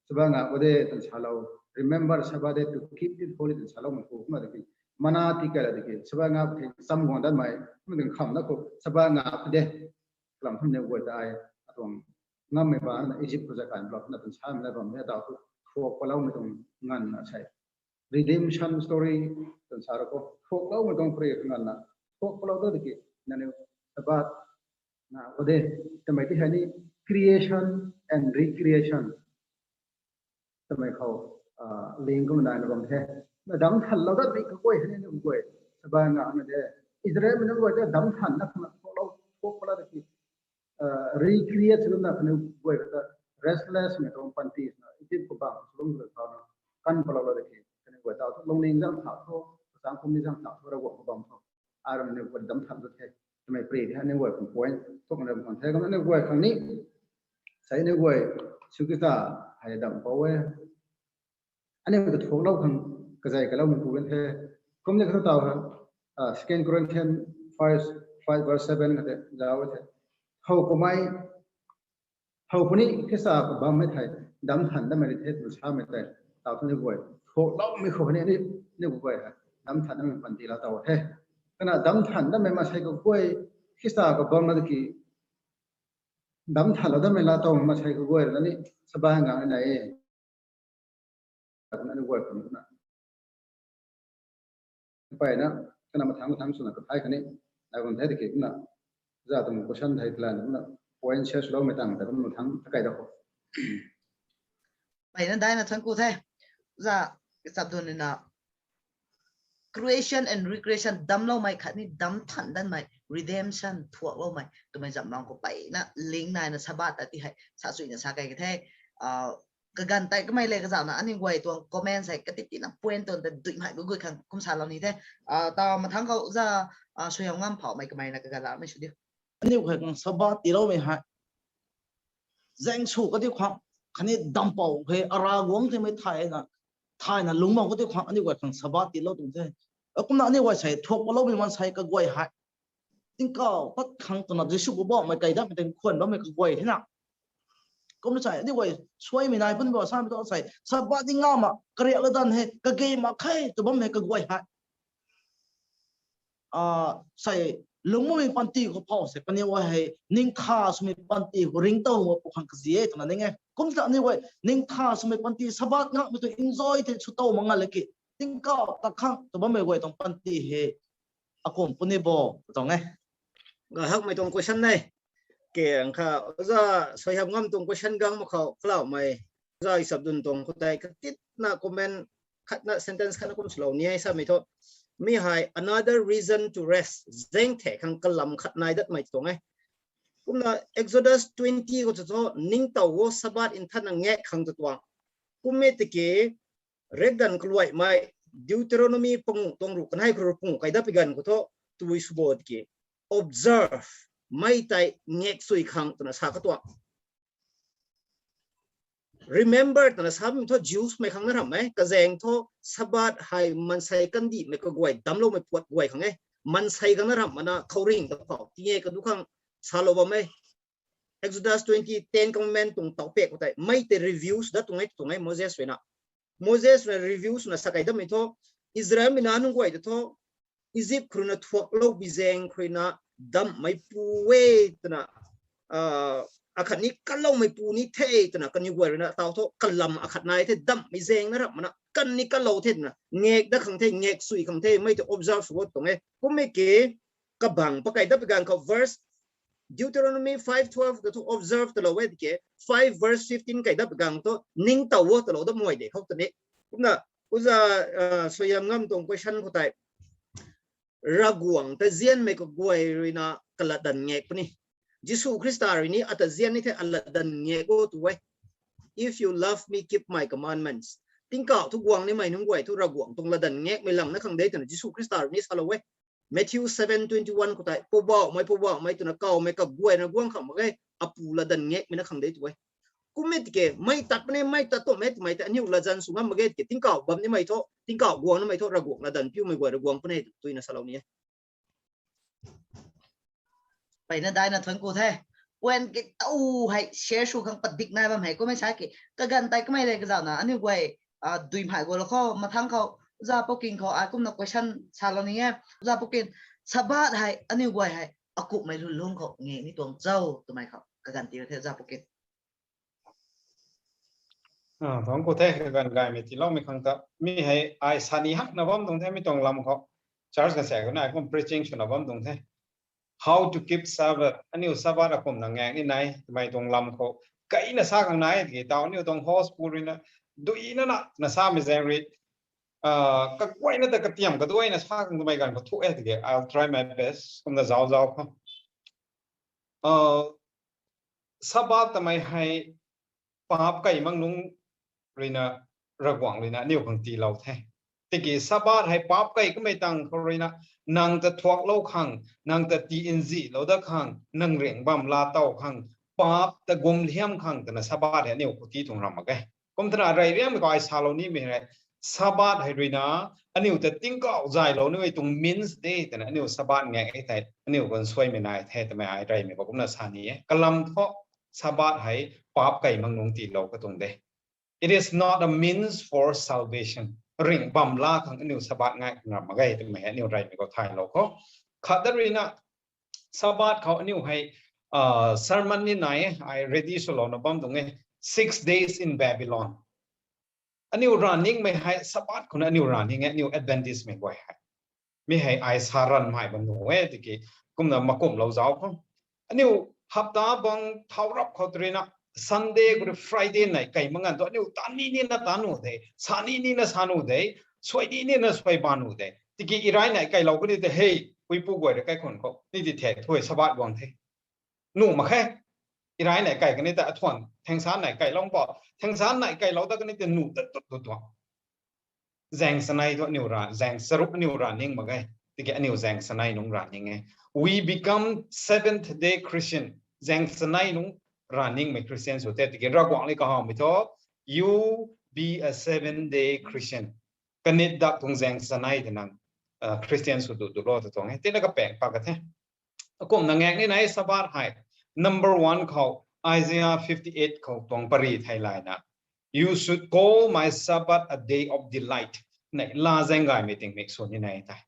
Sabbath ngak o de twna salou, remember Sabbath day to keep it holy twna saloumeipu kumna tiki, mana tii kai la tiki, Sabbath ngak the cham guang datmei, kumna tiki khamna khou Sabbath ngak de, kalam thumh ni guay ta ai, atuang ngammei bana Egypt khou zay kan lou na twna samei la bam e, taw thu thuak paloumei tuang nganvna sei. Redemption story twna sa rou khou, thuakloumei tuang pary nganvna, thuak palou ta tiki, nangniw Sabbath ngak o de twmei tei hei ni, creation and recreation twmei khou link kumna naina bam the. Na damc thanlou datmei kaguay hei ni, kaguay Sabbath ngakna de. Israelmei nunc guay ta damc thanna khang thuaklou, thuak pala tiki, recreate sw lana kaniw guay ta restlessmei tuang panty swna Egypt khou bang sw lung ta thauna, kan palou la tiki kaniw guay taw thu lungning zaeng thak thu, kachang kum ni zaeng thak thu, Ravguangc khou bam thu, ai rui aniu guay damc than dat the twmei pary tei hei aniu guay khang point thuk na bam khwan the. Kumna aniu guay khang ni, sei aniu guay Jisu Khrista hei damh pou e, aniu ta thuaklou khang kazei kaloumeipu kan the. Kum ni kha taw hei, Second Corinthians five, five verse seven kha tei zauc e the. How kummei, how puni Khrista khou bammei thei damc than datmei rui the twna samei tei, taw thu aniu guay thuakloumei khou ni, aniu guay hei damc than datmei panty laa taw the. Kana damc than datmei maansei kaguay, Khrista khou bam na tiki, damc thanlou datmei laa taw maansei kaguay rui na ni Sabbath ngak nai e. Aniu guay khang na, mpeyna, kana mathangc mathangc swna kathay khatni, ai bam the tiki kumna, za tuang question thei tei lana kumna, point share swloumei tang ta kumna mathangc ta kai da khou. Mpeyna daina thuanc ku the. Za, kachap dun na, creation and recreation damcloumei khatni damc than danmei, redemption thuakloumei twmei zam lang khou mpeyna link naina Sabbath ta ti hei sa suina sa kei ka the. Kaganv tei kamei le kazauhna aniu guay tuang comment hei kati tina point tuang ta duimei gugui khang kum salou ni the. Taw mathangc khou za, suaihiam ngam phouhmei kameina kaganv lamei sw diu. Aniu khei khang Sabbath tiiloumei hei zaeng sw kadiu khang, khatni dampou khei ara guang themei thayna, thayna lungc bam kadiu khang aniu guay khang Sabbath tiilou tuang the. Kumna aniu guay sei thuak paloumei maansei kaguay hei tingkauh tat khang twna Jisu Poubauhmei kei datmei tei khwan bammei kaguay hei na. Kumna sei aniu guay suaimei nai pun bo samei tu sei Sabbath di ngam mak, kariak latdanv hei kage mak khe tw bammei kaguay hei sei lungmei panty khou phou sei kaniw guay hei ningtha swmei panty khou ringctow mak pu khang kazi e twna ning e. Kumna aniu guay ningtha swmei panty Sabbath ngakmei tu enjoy tei swtow mak nga laki tingkauh tat khang tw bammei guay tuang panty hei akum puni bo tuang e. Gahakmei tuang question e. Ke ang kha, za, suaihiam ngam tuang question gang mak khou kalaumei, za, Isapdun tuang khou tei katitna comment khatna sentence khatna kum swlou ni e samei thu. Mi hei another reason to rest, zaeng the khang kalam khat nai datmei tuang e. Kumna Exodus twenty khou tu thu ningtow o, Sabbath nthanna ngak khang tu tuang. Kummei tiki, riakdanv kaluaimei Deuteronomy panguh tuang ruh kanei khou ruh panguh kei dat pi ganv khou thu, tabui sw bo tiki, observe, mei tei ngak sui khang twna sa katuang. Remember twna sa bam thu Jews mei khang na ramh e, kazaeng thu Sabbath hei maansei kandihmei kaguay damcloumei puat guay khang e. Maansei khang na ramh mana khouringh ta phou ti e kadu khang salou bam e. Exodus twenty, Ten Commandment tuang taupak khou tei mei tei review sw dat tuang e, tuang e Moses ruina. Moses ruina review swna sa kei datmei thu, Israelmei nac nunc guay ta thu, Egypt khou ruina thuaklou bi zaeng khou ruina damhmeipu e twna, akhatni kaloumeipu ni the twna kaniw guay ruina taw thu kalam akhat nai the, damhmei zaeng na ramh mana khatni kalou the twna ngak dat khang the, ngak sui khang the, mei tei observe sw tuang e. Kummei ki kabang pakei dat pi ganv khou verse Deuteronomy five twelve ta thu observe talou e tiki, five verse fifteen kei dat pi ganv thu ningtow o talou dat mei de khou ta ni. Kumna, uza, suaihiam ngam tuang question khou tei, Ravguangc ta zianmei kaguay ruina kalatdanv ngak puni. Jisu Khrista rui ni ata zian ni the, alatdanv ngak o tu e. If you love me, keep my commandments. Tingkauh thu guang nimei nunc guay thu Ravguangc tuang latdanv ngakmei lang na khang de twna Jisu Khrista rui ni salou e. Matthew seven twenty-one khou tei, Poubauhmei, Poubauhmei twna kawmei kaguayna guang khang mak ge, Apu latdanv ngakmei na khang de tu e. Kummei tiki, mei tat puni, mei tat tuang e twmei tei aniu latzan sw ngam mak ge tiki, tingkauh bam nimei thu, tingkauh guang nimei thu Ravguangc latdanv piumei guay rui guang puni twna salou ni e. Mpeyna daina thuanc ku the. Point katow hei share sw khang padik nai bam hei kummei sa ki, kaganv tei kamei le kazauhna aniu guay duimei guay lou khou mathangc khou, za Pouking khou ai kumna question salou ni e. Za Pouking, Sabbath hei aniu guay hei akumhmei lwnlung khou ngak ni tuang cho twmei khou kaganv tii the, za Pouking. Thuanc ku the, kaganv gaymei tiiloumei khang ta. Mi hei ai sa ni hakna bam tuang the, mi tuang lam khou. Church kasaek khou na ai kum preaching swna bam tuang the. How to keep Sabbath, aniu Sabbath akumhna ngak ni nai twmei tuang lam khou. Kaina sa khang nai tiki, taw aniu tuang host pu ruina, duina na, na samei zaeng rui, kaguayna ta katiam kaduaina sa khang twmei ganv khou thu e tiki, I'll try my best, kumna zauc zauc khou. Sabbath twmei hei paap kei mak nungc ruina, Ravguangc ruina aniu khang tiilou the. Tiki Sabbath hei paap kei kamei tang khou ruina, nang ta thuaklou khang, nang ta tii nzihlou dat khang, nang ringh bam laa tow khang, paap ta gumliam khang twna Sabbath hei aniu khou tii tuang ram mak e. Kum twna rey riangmei khou ai salou nimei hei, Sabbath hei ruina, aniu ta tingkauh zaylou nimei tuang means de twna aniu Sabbath ngak e thei, aniu khang suaimei nai the twmei ai reymei khou kumna sa ni e. Kalam thu, Sabbath hei paap kei mak nungc tiilou katuang de. It is not a means for salvation. Ringh bam laa khang aniu Sabbath ngak ram mak ge twmei hei aniu reymei khou thaylou khou. Khat dat ruina, Sabbath khou aniu hei sermon ni nai e, ai ready swlouna bam tuang e, Six Days in Babylon. Aniu ra ningmei hei Sabbath khouna aniu ra ning e, aniu Adventistmei guay hei. Mi hei ai sa ranmei bam nuh e tiki, kumna makumhlou zauc khou. Aniu hapta bang thau rap khou tu ruina, Sunday khou rui Friday nai kai mak nganv thu aniu tan ni nina tan nuh de, sa ni nina sa nuh de, suai ni nina suai ban nuh de. Tiki irai nai kailou kani te hei, puipu guay rui kaikhun khou ni ti the thu Sabbath guang the. Nuh mak khe. Irai nai kai kani ta athuan thengsa nai kailou pa, thengsa nai kailou ta kani te nuh ta tut tut tuang. Zaeng sanei thu aniu ra, zaeng charuk aniu ra ning mak ge. Tiki aniu zaeng sanei nungc ra ning e. We become Seventh Day Christian. Zaeng sanei nungc ra ningmei Christian sw the. Tiki Ravguangc ni kahawmei thu, you be a seven day Christian. Kanit dak tuang zaeng sanei te nang Christian sw du du lo ta tuang e. Tina kapaeng pa ka the. Akumna ngak ni nai Sabbath hei. Number one khou, Isaiah fifty-eight khou tuang pari thei layna, You should call my Sabbath a day of delight. Neihla zaeng gaymei tingmik sw ni nai tei.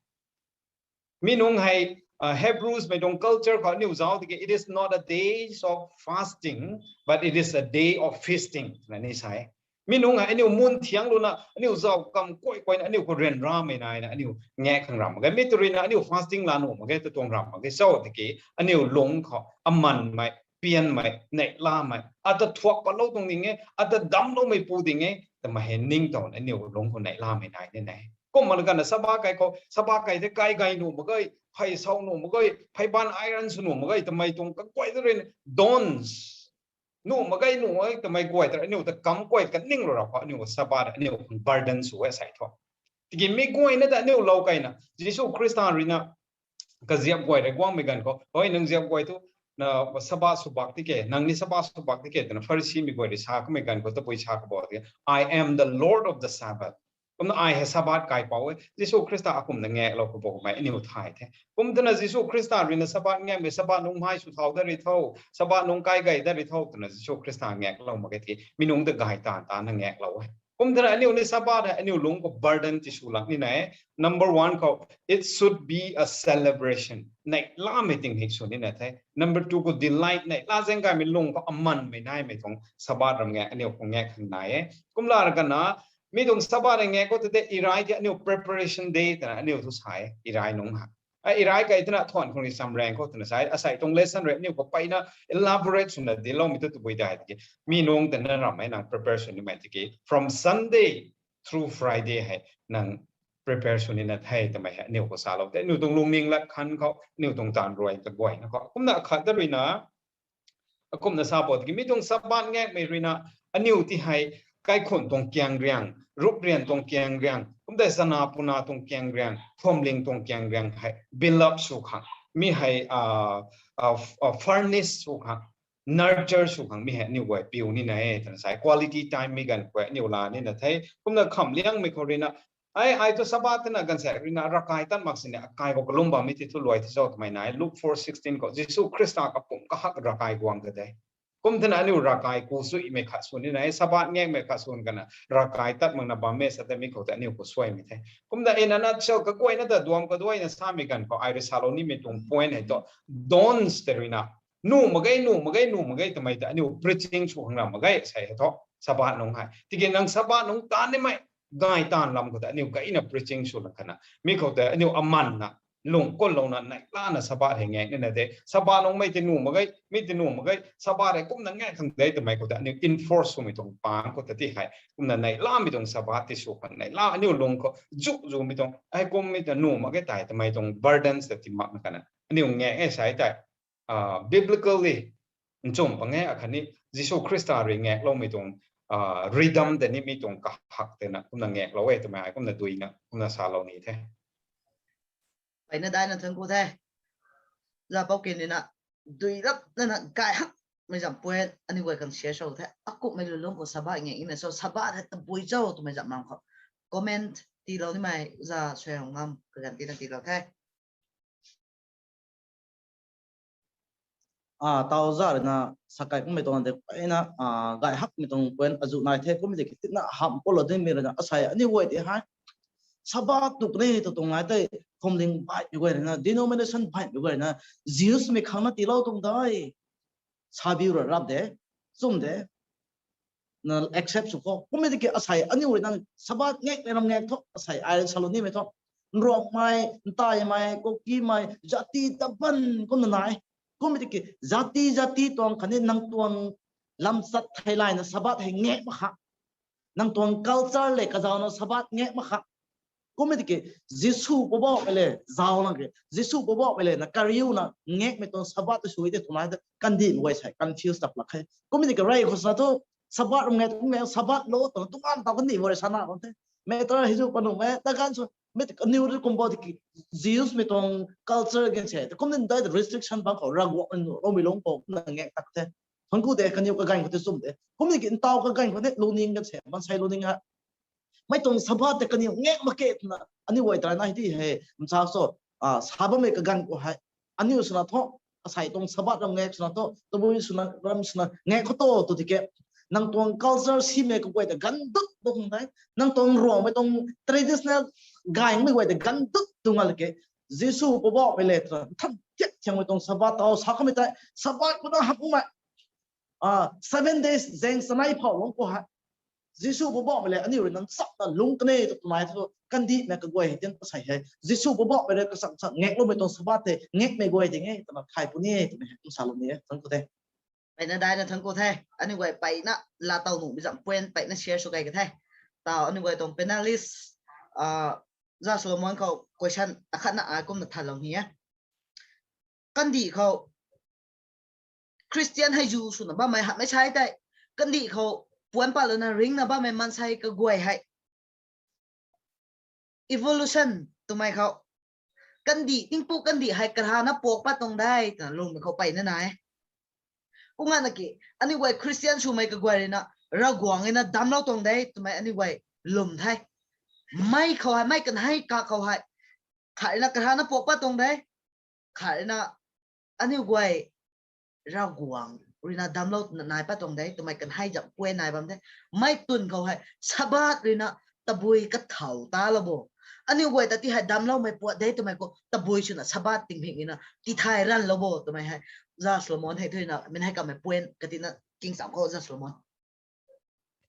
Mi nungc hei Hebrews mei tuang culture khou aniu zauc tiki, it is not a days of fasting, but it is a day of feasting na ni sa e. Mi nungc hei aniu mun thiang luna aniu zauc kam kuai kuaina aniu khou ryanramei naina aniu ngak khang ram mak ge. Mi tw ruina aniu fasting la nuh mak ge, ta tuang ram mak ge. Cho tiki aniu lungc khou amanmei, pianmei, neihlamei, ata thuak patlou tuang ding e, ata damcloumeipu ding e twmei hei ningtowna aniu lungc khou neihlamei nai ni nai. Kumna kana Sabbath kai khou, Sabbath kai the kai gay nuh mak ge, phey sau nuh mak ge, phey ban iron sw nuh mak ge twmei tuang kaguay ta ruina dons nuh mak ge, nuh mak ge twmei guay ta aniu ta kam kuay kaninglouna khou aniu Sabbath aniu khang burden sw e sei thu. Tiki mi guayna ta aniu lou kaina Jisu Khrista ruina kaziap guay rui guangmei ganv khou, hoi nang ziap guay thu, na Sabbath sw bak tike, nang ni Sabbath sw bak tike twna Pharisimei guay rui sa kamei ganv khou tabui sa kabau tiki, I am the Lord of the Sabbath. Kumna ai hei Sabbath kaipouc e. Jisu Khrista akumna ngaklou kabaumei aniu thay the. Kum twna Jisu Khrista ruina Sabbath ngakmei, Sabbath nungc mei sw thau dat ri tho, Sabbath nungc kai gay dat ri tho twna Jisu Khrista ngaklou mak ge tiki mi nungc ta gay taanv taanna ngaklou e. Kum twna aniu ni Sabbath hei aniu lungc khou burden tisw lak ni nai e. Number one khou, it should be a celebration. Neihlamei tingmik sw ni na the. Number two khou delight, neihla zaeng gaymei lung khou amanmei naimei tuang Sabbath ram ngak aniu khou ngak khang nai e. Kumna ra kana mi tuang Sabbath ngak khou tei irai ti aniu preparation day twna aniu thu sa e, irai nungc ha. Irai kai twna thuan khang ni samraeng khou twna sa e, asei tuang lesson rui aniu khou peyna elaborate swna dincloumei thu tabui dai tiki, mi nungc tana ramhmei nang prepare sw nimei tiki from Sunday through Friday hei nang prepare sw nina the twmei hei aniu khou salou the. Aniu tuang lungning lat khang khou, aniu tuang taanv ruai kaguayna khou. Kumna akhat ta ruina, akumna sa pau tiki mi tuang Sabbath ngakmei ruina aniu ti hei kaikhun tuang kiang riang, rup rian tuang kiang riang, kumtei chana puna tuang kiang riang, phuamling tuang kiang riang hei build up sw khang, mi hei furnish sw khang, nurture sw khang mi hei aniu guay piu nina e twna sa e. Quality time mi ganv khou aniu la nina the. Kumna khamliangmei khou ruina, ai ai thu Sabbath twna gaanvsaekc ruina ravkai tat mak sini akai khou kalum bammei ti thu luai the cho twmei nai e. Luke four sixteen khou Jisu Khrista kapumc kahak ravkai guang ka de. Kum twna aniu ravkai ku suimei khat sw nina e, Sabbath ngakmei khat sw kana ravkai tat makna bam e sa tei mi khou tei aniu khou suaimei the. Kumna in a nutshell kaguayna ta duam kaduaina samei ganv khou ai rui salou nimei tuang point hei thu, dons tei ruina nuh mak ge, nuh mak ge, nuh mak ge twmei ta aniu preaching sw khang ram mak ge sei hei thu Sabbath nungc hei. Tiki nang Sabbath nungc taanv nimei gay taanv lam khou ta aniu gayna preaching sw lak khana mi khou ta aniu amanna lung kunlouna neihlana Sabbath hei ngak nina de. Sabbath nungc mei ti nuh mak ge, mi ti nuh mak ge, Sabbath hei kumna ngak khang de twmei khou ta aniu enforce swmei tuang pang khou ta ti hei kumna neihlamei tuang Sabbath ti sw khang neihla aniu lung khou zu zumei tuang, ai kum mi ta nuh mak ge tei twmei tuang burdens ta ti makna kana aniu ngak e sei tei biblically nchumh pang e akhatni Jisu Khrista rui ngakloumei tuang rhythm tei ni mi tuang kahak tei na kumna ngaklou e twmei ai kumna duina kumna salou ni the. Peyna daina thuanc ku the. Za pou kin rina dui rap nana gay hakmei zam point aniu guay khang share sw the. Akumhmei lulung khou Sabbath ngak nina cho, Sabbath hei tabui cho twmei zam mang khou comment tiilou nimei za suai ngam kaganv tina tiilou the. Tau za ruina sakai kummei tuang de peyna gay hakmei tuang point azuh nai the. Kummei tiki tina hamh pulou dinmei ruina asei aniu guay ti hei Sabbath tu kani tu tuang nai tei phuamling baihmei guay ruina, denomination baihmei guay ruina, Jews mei khang na tiilou tuang de. Sabiu ra rap de, chum de, na accept sw khou. Kummei tiki asei aniu ruina Sabbath ngakmei ram ngak thu asei ai salou nimei thu, Nruanghmei, Ntaimei, Kukimei, jati taban kumna nai. Kummei tiki jati jati tuang khatni nang tuang lamchat theilayna Sabbath hei ngak mak kha. Nang tuang culture le kazauna Sabbath ngak mak kha. Kummei tiki Jisu Poubauhmei le zauc lang ke, Jisu Poubauhmei le na kariuna ngakmei tuang Sabbath tu sui te twna ta kandih guay sei confuse tap lak khe. Kummei tiki rey khou sa thu Sabbath ram ngak, kummei Sabbath lo twna tungan tau kandih guay sana bam the. Mei tara hei zu panung e ta gan sw mei aniw ri kumbo tiki Jews mei tuang culture gen se te kumna dai restriction bang khou Ravguangc nu Romi lung khou kumna ngak tak the. Thangc ku de kaniw kaganv khou te chum de. Kummei tiki ntaw kaganv khou te luning kan se mansei luning ha. Mei tuang Sabbath tei kaniw ngak mak ke twna aniu guay tana hei ti hei mcha so, sa bammei kaganv khou hei aniu swna thu, asei tuang Sabbath ram ngak swna thu, tabui swna ram swna ngak khou to tw tiki, nang tuang culture simei kaguay ta ganv dut dut khang the. Nang tuang Ruangmei tuang traditional gaymei guay ta ganv dut dut nga lak ke. Jisu Poubauhmei le twna nthan tiak thiangmei tuang Sabbath tau sa kamei tei Sabbath khou ta hamhmei seven days zaeng chanei phau lung khou hei Jisu Poubauhmei le aniu rui nang chapna lung kan e tw twmei thu kandihmei kaguay hei tin pasei hei Jisu Poubauhmei rui kachang chang ngakloumei tuang Sabbath tei ngakmei guay ding e twna thay puni e twmei hei kum salou ni e. Thangc ku the. Peyna daina thangc ku the. Aniu guay peyna laatow nuhmei zam point peyna share sw key ka the. Tau aniu guay tuang panelist, Za Solomon khou question akhatna ai kumna thalou ni e. Kandih khou Christian hei zu swna bammei hamhmei sai tei, kandih khou puan patlouna ringcna bammei mansei kaguay hei evolution twmei khou kandih, tingpuk kandih hei karana puak pat tuang de twna lwmmei khou peyna nai e. Kumna ki, aniu guay Christian swmei kaguay ruina Ravguangc ruina damclou tuang de twmei aniu guay lwm the. Mei khou hei, mei kanhei kak khou hei, khat ruina karana puak pat tuang de, khat ruina aniu guay Ravguangc ruina damclou nai pat tuang de twmei kanhei zam point nai bam the. Mei twn khou hei Sabbath ruina tabui kathau talou bo, aniu guay ta ti hei damcloumei puat de twmei khou tabui swna Sabbath tingmik ruina tithay ranvlou bo twmei hei Za Solomon hei thuina min hei kamei point katina kingcham khou Za Solomon.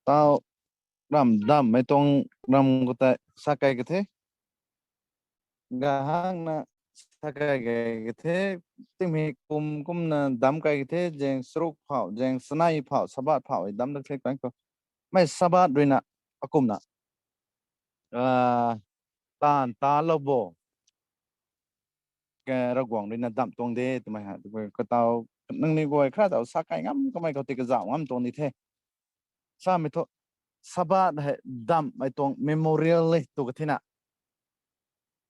Tau, ramh damhmei tuang ram khou tei sa key ka the. Gahakna sa key key ka the, tingmik kum kumna damc key ka the, zaeng charuk phau, zaeng chanei phau, Sabbath phau hei damc dat the kan khou. Mei Sabbath ruina akumna taanv talou bo, Ravguangc ruina damh tuang de twmei hei katau, nangniw guay khra tau sa key ngam kamei khou tei kazauh ngam tuang ni the. Samei thu, Sabbath hei damhmei tuang memorial e tw ka thena,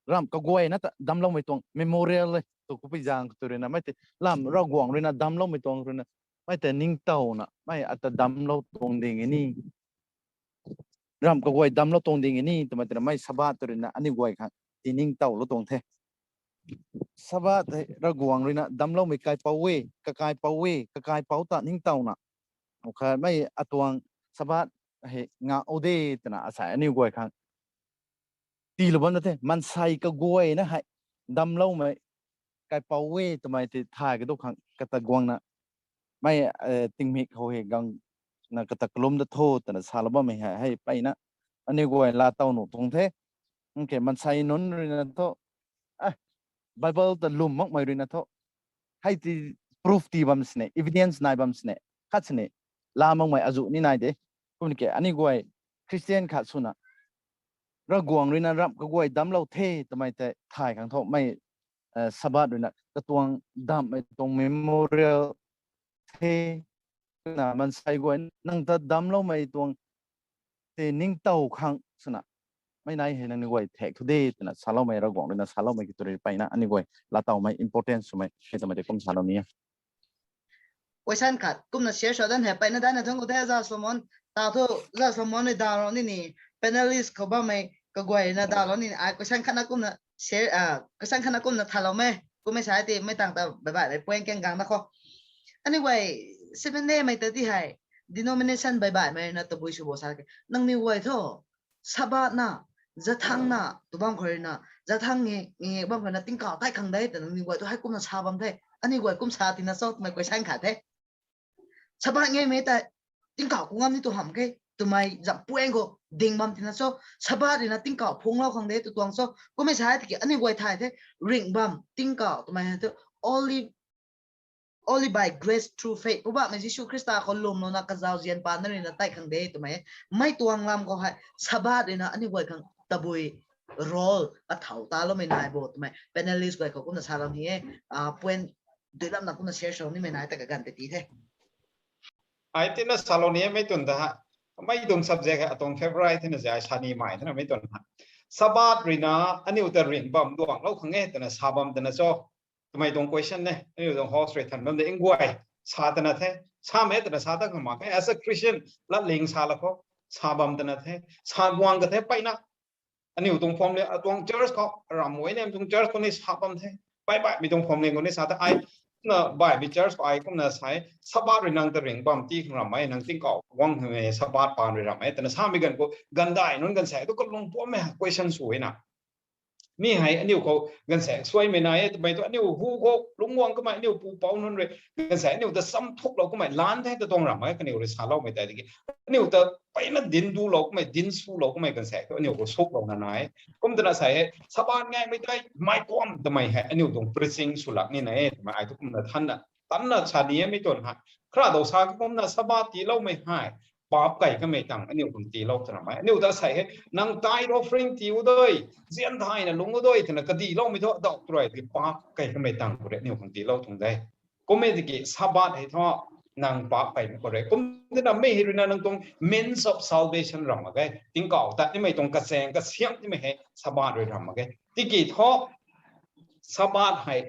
ramh kaguayna ta damcloumei tuang memorial e tw kupui zaeng khou tw ruina mei tei lam Ravguangc ruina damcloumei tuang ruina mei tei ningtowna mei ata damclou tuang ding e ni, ramh kaguay damclou tuang ding e ni twmei twna mei Sabbath tw ruina aniu guay khang tiningtowlou tuang the. Sabbath hei Ravguangc ruina damcloumei kaipouc e, kakaipouc e, kakaipouc ta ningtowna, kha mei atuang Sabbath hei nga o de twna asei aniu guay khang tiilou bam na the. Mansei kaguayna hei damcloumei kaipouc e twmei tei thay kadu khang kata guangna mei tingmik khou hei gangna kata kalum da tho twna salou bammei hei hei peyna aniu guay laatow nuh tuang the. Ke mansei nunc ruina thu Bible ta lwm makmei ruina thu hei ti proof ti bam sini, evidence nai bam sini, khat sini laa makmei azuh ni nai de. Kumna ke aniu guay Christian khat swna Ravguangc ruina ramh kaguay damclou the twmei tei thay khang thu mei Sabbath ruina katuang damhmei tuang memorial the. Na mansei guay nang ta damcloumei tuang tei ningtow khang swna mei nai hei nangniw guay thek thu de twna saloumei, Ravguangc ruina saloumei ki tw rui peyna aniu guay laatowmei important swmei hei twmei tei kum salou ni e. Question khat kumna share sw dan hei peyna dana thangc ku the, Za Solomon. Tau thu Za Solomon rui daw rou nini, panelist khou bammei kaguayna daw rou nini ai question khatna kumna share, question khatna kumna thaloumei kummei sa ti mei tang ta baih baihmei point kan gang da khou. Aniu guay Seventh Day mei ta ti hei denomination baih baihmei na tabui sw bo sa ke, nangniw guay thu Sabbath na, zathangc na tw bam khou ruina, zathangc nge nge bam khou ruina tingkauh tei khang de ta nangniw guay thu hei kumna sa bam the. Aniu guay kum sa tina cho twmei question khat the. Sabbath ngemei tei tingkauh ku ngam ni tu hamh khe twmei zam point khou ding bam tina cho. Sabbath ruina tingkauh phunglou khang de tw tuang cho. Kummei sa tiki aniu guay thay the, ringh bam tingkauh twmei hei thu olive only by grace through faith. Poubauhmei Jisu Khrista khou lwmlouna kazauzian pa na ruina tei khang de twmei. Mei tuang lam khou hei Sabbath ruina aniu guay khang tabui role kathau taloumei nai bo twmei. Panelist guay khou kumna salou ni e, point dui lamna kumna share sw nimei nai ta kaganv tei ti the. Ai tina salou ni e mei twn ta ha. Mei tuang subject hei atuang favorite tina zai sa ni mai tina mei twn ha. Sabbath ruina aniu ta ringh bam duanglou khang e twna sa bam twna cho. Twmei tuang question ne. Aniu tuang host rui than bam de nguay. Sa twna the. Sa mei twna sa ta khang mak khe. As a Christian, latling sa la khou. Sa bam twna the. Sa guang ka the peyna. Aniu tuang phwamling, atuang church khou, ram mei nem tuang church khou ni sa bam the. Baih baihmei tuang phwamling khou ni sa the ai, kumna baihmei church khou ai kumna sa e, Sabbath rui nang ta ringh bam ti khang ram e, nang tingkauh guang khang e, Sabbath paan rui ram e twna samei ganv khou, gandai nunc gaanvsaekc tu kalung puammei question sw e na. Mi hei aniu khou gaanvsaekc suaimei nai e twmei tu aniu hu khou lungc guang kamei aniu pupouc nunc rui gaanvsaekc aniu ta cham thuklou kamei lan the ta tuang ram e kaniw rui saloumei tei tiki. Aniu ta peyna dinc dulou kamei, dinc sulou kamei gaanvsaekc tu aniu khou suklouna nai e. Kum twna sa e, Sabbath ngaekmei tei mei kuam twmei hei aniu tuang preaching swlak nina e twmei ai tu kumna thanna, tanna sa ni e mei twn ha. Khara dou sa kumna Sabbath tiiloumei hei paap kei kamei tang aniu khang tiilou twna mei. Aniu ta sa e, nang tithe offering tii u doi, zian thayna lungc u doi twna kadiloumei thu dau tu rui tiki paap kei kamei tang khou rui aniu khang tiilou tuang de. Kum e tiki Sabbath hei thu nang paap keimei khou rui. Kum twna mei hei ruina nang tuang means of salvation ram mak ge. Tingkauh tat nimei tuang kachaeng kasiamh nimei hei Sabbath rui ram mak ge. Tiki thu Sabbath hei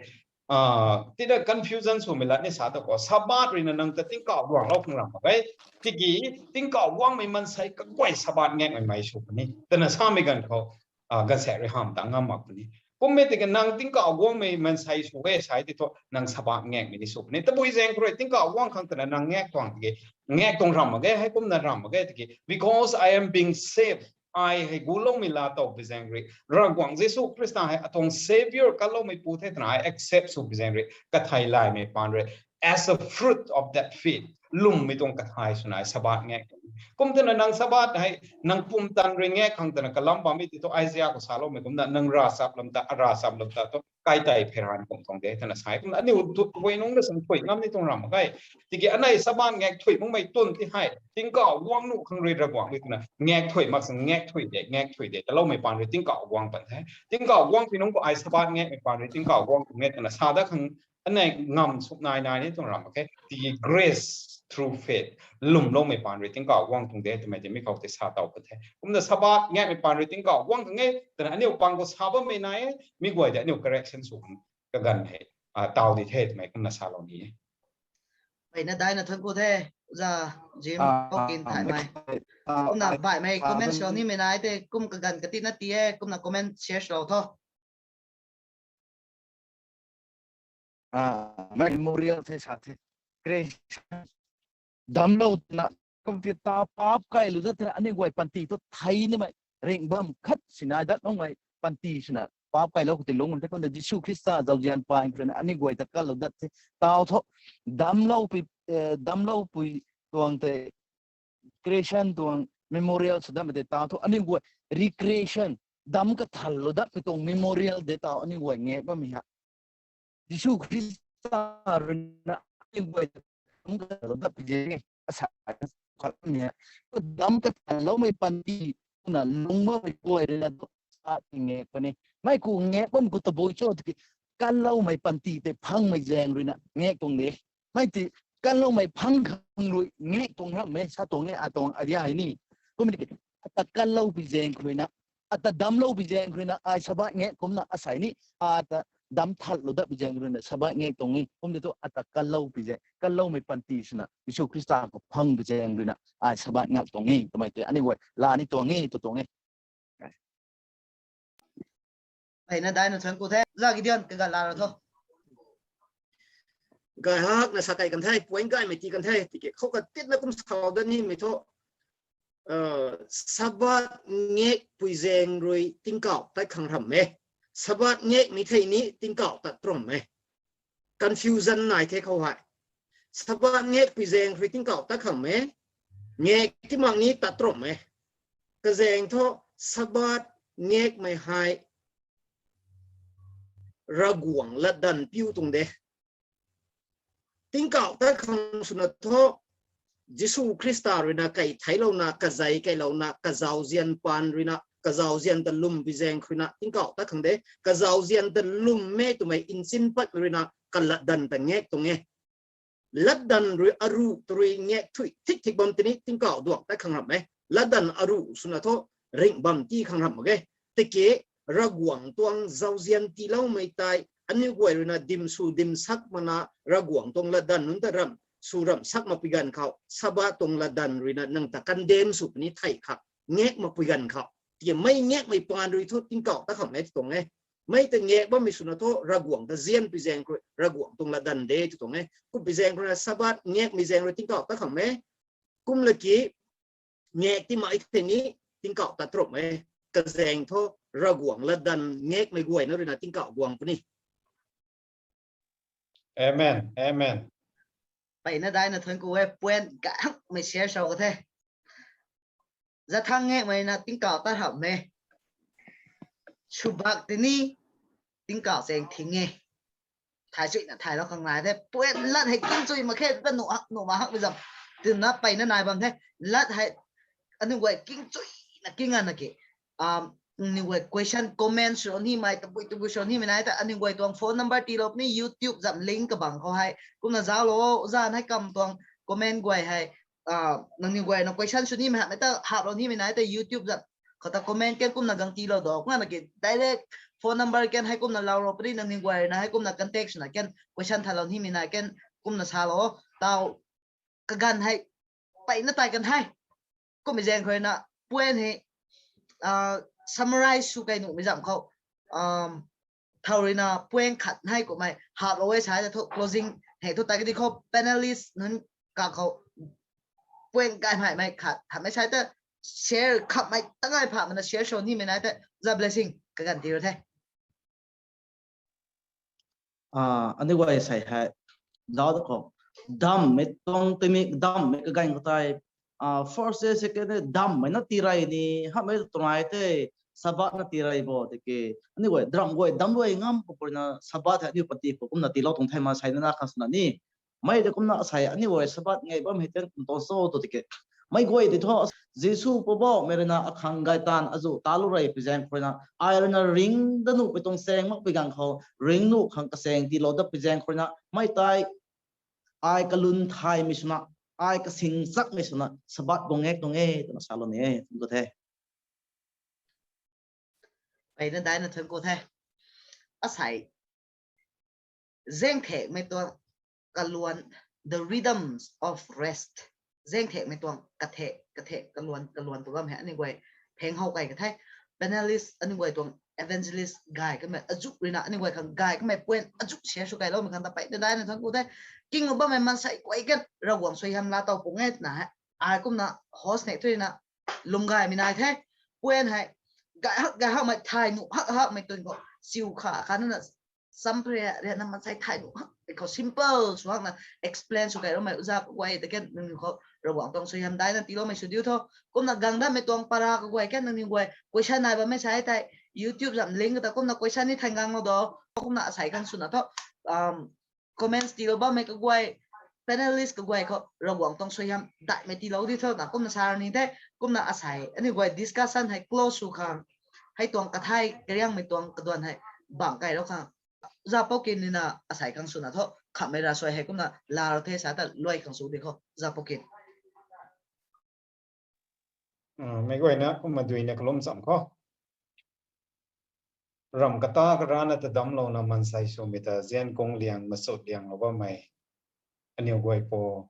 tina confusion swmei lat ni sa ta khou, Sabbath ruina nang ta tingkauh guanglou khang ram mak ge. Tiki tingkauh guangmei maansei kaguay Sabbath ngaekmei mei sw puni twna samei ganv khou, gaanvsaekc rui hamh ta ngam mak puni. Kummei tiki nang tingkauh guangmei maansei sw e sa e ti thu nang Sabbath ngaekmei ni sw puni. Tabui zaeng khou rui tingkauh guang khang twna nang ngaek tuang tiki, ngaek tuang ram mak ge, hei kumna ram mak ge tiki, because I am being saved. Ai hei guloumei laa tow pi zaeng rui, Ravguangc Jisu Khrista hei atuang Saviour kanloumei pu the twna ai accept sw pi zaeng rui, kathei laymei paan rui, as a fruit of that faith, lwmmei tuang kathai swna ai Sabbath ngaek tuang. Kum twna nang Sabbath hei nang pumtan rui ngaek khang twna kalam bammei ti thu Isaiah khou saloumei kumna nang ravchap lam ta, aravchap lam ta thu kai tei pheyran kum tuang de twna sa e. Kumna aniu tu guay nungc na swn thuy ngam ni tuang ram mak ge. Tiki anei Sabbath ngaek thuy makmei twn ti hei tingkauh guang nuh khang rui Ravguangc rui twna ngaek thuy mak swn ngaek thuy de, ngaek thuy de taloumei paan rui tingkauh guang pan the. Tingkauh guang pi nungc khou ai Sabbath ngaekmei paan rui tingkauh guang tuang e twna sa dat khang anei ngam suk nai nai ni tuang ram mak khe. Tiki grace through faith, lwmloumei paan rui tingkauh guang tuang de twmei tei mi khou tei sa tow kan the. Kumna Sabbath ngaekmei paan rui tingkauh guang tuang e twna aniu pang khou sa bammei nai e, mi guay de aniu correction sw khang kaganv hei taw di the twmei kumna salou ni e. Baihna daihna thuanc ku the, za Jim, Hawkin, Thaimei. Kumna baihmei comment sw nimei nai tei kum kaganv katina ti e, kumna comment share swlou tho. Memorial the sa the. Creation. Damclou twna, kum ti ta paap kailou dat twna aniu guay panty thu thei nimei ringh bam khat sinai dat makmei panty swna paap kailou khou ti lungc bam the. Kumna Jisu Khrista zauzian pa khou rui na aniu guay ta kanlou dat the. Taw thu, damcloupui, damcloupui tuang tei creation tuang memorial sw datmei tei taw thu aniu guay recreation, damc kathanlou datmei tuang memorial de taw aniu guay ngaek bammei ha. Jisu Khrista rui na aniu guay damc kathanlou datpui zaeng e, asa khat ni e. Damc kathanloumei panty twna lungc bammei guay rui na sa ti ngaek puni. Mei khou ngaek bam khou tabui cho tiki, kanloumei panty tei phangmei zaeng rui na ngaek tuang de. Mei ti kanloumei phang khang rui ngaek tuang rammei sa tuang e, atuang idea hei ni. Kum tiki, ata kanloupui zaeng khou rui na, ata damcloupui zaeng khou rui na ai Sabbath ngaek kumna asei ni, ata damc thatlou datpui zaeng rui na Sabbath ngaek tuang e. Kum ti thu ata kanloupui zaeng, kanloumei panty swna Jisu Khrista khou phangpui zaeng rui na ai Sabbath ngaek tuang e twmei tei aniu guay laa ni tuang e, tu tuang e. Baihna daihna thuanc ku the, za Gideon kaganv laa ra tho. Gay hakna sa kei kan the, point gaymei ti kan the, tiki khou katitna kum sa dat nimei thu, Sabbath ngaekpui zaeng rui tingkauh tat khang ram e. Sabbath ngaekmei thei ni tingkauh tat ram e. Confusion nai the khou hei. Sabbath ngaekpui zaeng rui tingkauh tat khang e. Ngaek ti mak ni tat ram e. Kazaeng thu Sabbath ngaekmei hei Ravguangc latdanv piu tuang de. Tingkauh tat khang swna thu, Jisu Khrista ruina kai theilouna, kazei kailouna, kazauzian paan ruina, kazauzian ta lwm pi zaeng khruina, tingkauh tat khang de, kazauzian ta lwm e twmei nchin pat ruina, kalatdanv ta ngak tuang e. Latdanv rui aruh ta rui ngak thuy thik thik bam tini tingkauh duak tat khang ram e. Latdanv aruh swna thu ringh bam ti khang ram mak ge. Tiki Ravguangc tuang zauzian tiiloumei tei, aniu guay ruina dim sw dim sak mana Ravguangc tuang latdanv nunc ta ram sw ram sak mak pui ganv khou, Sabbath tuang latdanv ruina nang ta condemn sw puni thei kha, ngak mak pui ganv khou. Tiki mei ngakmei paan rui thu tingkauh tat khang e tuang e. Mei ta ngak bammei swna thu Ravguangc ta zian pi zaeng khou Ravguangc tuang latdanv de tw tuang e. Kum pi zaeng khou na Sabbath ngakmei zaeng rui tingkauh tat khang e. Kum laki ngak ti mai thei ni tingkauh tat rum e. Kazaeng thu Ravguangc latdanv ngakmei guayna ruina tingkauh guang puni. Amen. Amen. Mpeyna daina thuanc ku e, point gay hakmei share sw ka the. Zathang ngakmei na tingkauh tat hamh e. Subak tini tingkauh chaeng thing e. Thay chuina thaylou khang nai the. Point lat hei king chui mak khe ta nuh hak nuh ma hakmei zam. Twna mpeyna nai bam the. Lat hei aniu guay king chuina king ana ki. Aniu guay question comment sw nimei, tabui tabui sw nimei nai ta aniu guay tuang phone number tiilou puni YouTube zam link kabang khou hei. Kumna zauclou, zan hei kam tuang comment guay hei. Nangniw guayna question sw nimei hamhmei ta haplou nimei nai ta YouTube zam khou ta comment kan kumna gang tiilou do. Kumna ki direct phone number kan hei kumna loulou puni nangniw guayna hei kumna contact swna kan question thalou nimei nai kan kumna salou. Tau kaganv hei mpeyna tai kan the. Kummei zaeng khou ruina point hei summarize sw kei nuhmei zam khou thow ruina point khat hei kummei haplou e sa ta thu closing hei thu ta kadi khou panelist nunc kakhou point gaymei mei khat hamhmei sa ta share khamhmei tangai pha mana share sw nimei nai ta za blessing kaganv tiilou the. Aniu guay sei hei zauc ta khou dammei tuang timik dammei kaganv khou tei first day, second day dammei na tii rey ni, hamhmei twna tei Sabbath na tii rey bo tiki aniu guay dram guay dam guay ngam khou purina Sabbath hei aniu panty khou kumna tiilou tuang the ma sei na na khang swna ni. Mei tei kumna asei aniu guay Sabbath ngai bammei hei ten kum tuang cho tw tiki mei guay tei thu Jisu Poubauhmei ruina akhang gay taanv azuh talou rey pi zaeng khou ruina ai ruina ring dat nuhmei tuang chaeng makpui ganv khou ring nuh khang kachaeng tiilou dat pi zaeng khou ruina mei tei ai kalun thaymei swna, ai kasing chakmei swna Sabbath guang ngak tuang e twna salou ni e, thuanc ku the. Mpeyna daina thuanc ku the. Asei zaengthekmei tuang kaluan, the rhythms of rest. Zaengthekmei tuang kathek kathek kaluan kaluan tu bam hei aniu guay pheng how kei ka the. Panelist aniu guay tuang evangelist gay kamei azuh ruina aniu guay khang gay kamei point azuh share sw keiloumei khang ta mpeyna daina thuanc ku the. Kinglou bammei maansei guay kan Ravguangc suaihiam laa tow pung e twna hei ai kumna host nek thu ruina lwm gaymei nai the. Point hei gay hak gay hakmei thay nuh hak hakmei tun khou chiu kha kha nana champre riana maansei thay nuh hak khou simple sw hakna explain sw keiloumei uza kaguay ta kan nangniw khou Ravguangc tuang suaihiam daina tiiloumei sw diu tho. Kumna gang datmei tuang para kaguay kan nangniw guay question nai bammei sa tei YouTube zam link ta kumna question ni than ganglou do. Kumna asei khang swna tho comments tiilou bammei kaguay, panelist kaguay khou Ravguangc tuang suaihiam daihmei tiilou di tho na kumna sa ni the. Kumna asei aniu guay discussion hei close sw khang hei tuang kathai kariangmei tuang kaduan hei bang kailou khang za pou kin nina asei khang swna tho khamhmei ravsuai hei kumna laalou the sa ta luai khang sw di khou za pou kin. Meic guayna kumna duina kalum cham khou, ram kata karana ta damclouna maansei swmei ta zian kung liang machut lianglou bammei aniu guay pw,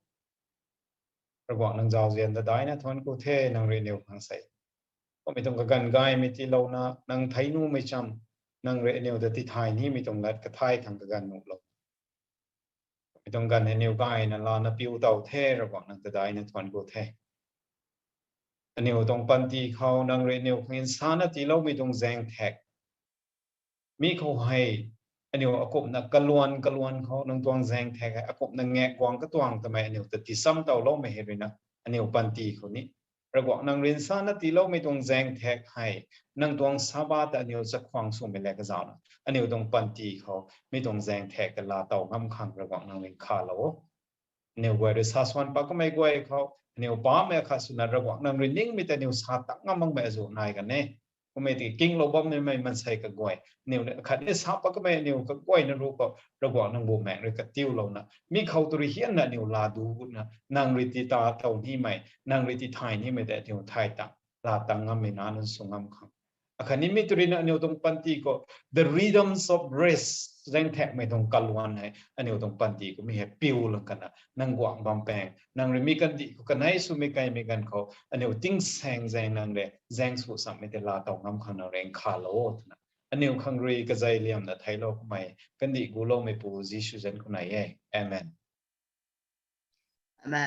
Ravguangc nang zauzian ta daihna thuanc ku the, nang rui aniu khang sei kummei tuang kaganv gaymei tiilouna nang thei numei cham, nang rui aniu ta tithay nimei tuang lat kathai khang kaganv nuhlou mei tuang ganv hei aniu gayna lana piu tow the, Ravguangc nang ta daihna thuanc ku the. Aniu tuang panty khou nang rui aniu khang nsana tiiloumei tuang zaengthak mi khou hei aniu akumhna kaluan kaluan khou nang tuang zaengthak hei akumhna ngak guang katuang tamei aniu ta tiisam towloumei hei ruina aniu panty khou ni Ravguangc nang rui nsana tiiloumei tuang zaengthak hei nang tuang Sabbath ta aniu chakhwang swmei le kazauhna aniu tuang panty khou mi tuang zaengthak ta laa tow ngam khang Ravguangc nang rui nkhavlou o. Aniu guay rui sa swan pat kamei guay khou aniu pamei akhat swna Ravguangc nang rui ningmei ta aniu sa tang ngam makmei azuh nai kan e. Kummei tiki kinglou bam nimei mansei kaguay aniu khatni sa pat kamei aniu kaguayna ruc khou Ravguangc nang Bumaengh rui katiulouna mi khou tu rui hianna aniu laa duc gutna nang rui ti ta tow nimei, nang rui ti thay nimei tei aniu thay ta laa tang ngammei na nunc sw ngam khang. Akhatni mi tu ruina aniu tuang panty khou the rhythms of grace, zaengthakmei tuang kaluan hei aniu tuang panty khou mi hei piu lang kana nang guangc bam paeng nang rui mi kandih khou kanei swmei kaimei ganv khou aniu tingsaeng zaeng nang rui zaeng sw sammei tei laa tow ngam khang nang rui nkhavlou o twna aniu khang rui kazei liamna theiclou kamei kandih guloumeipu Jisu zanc khou nai e. Amen.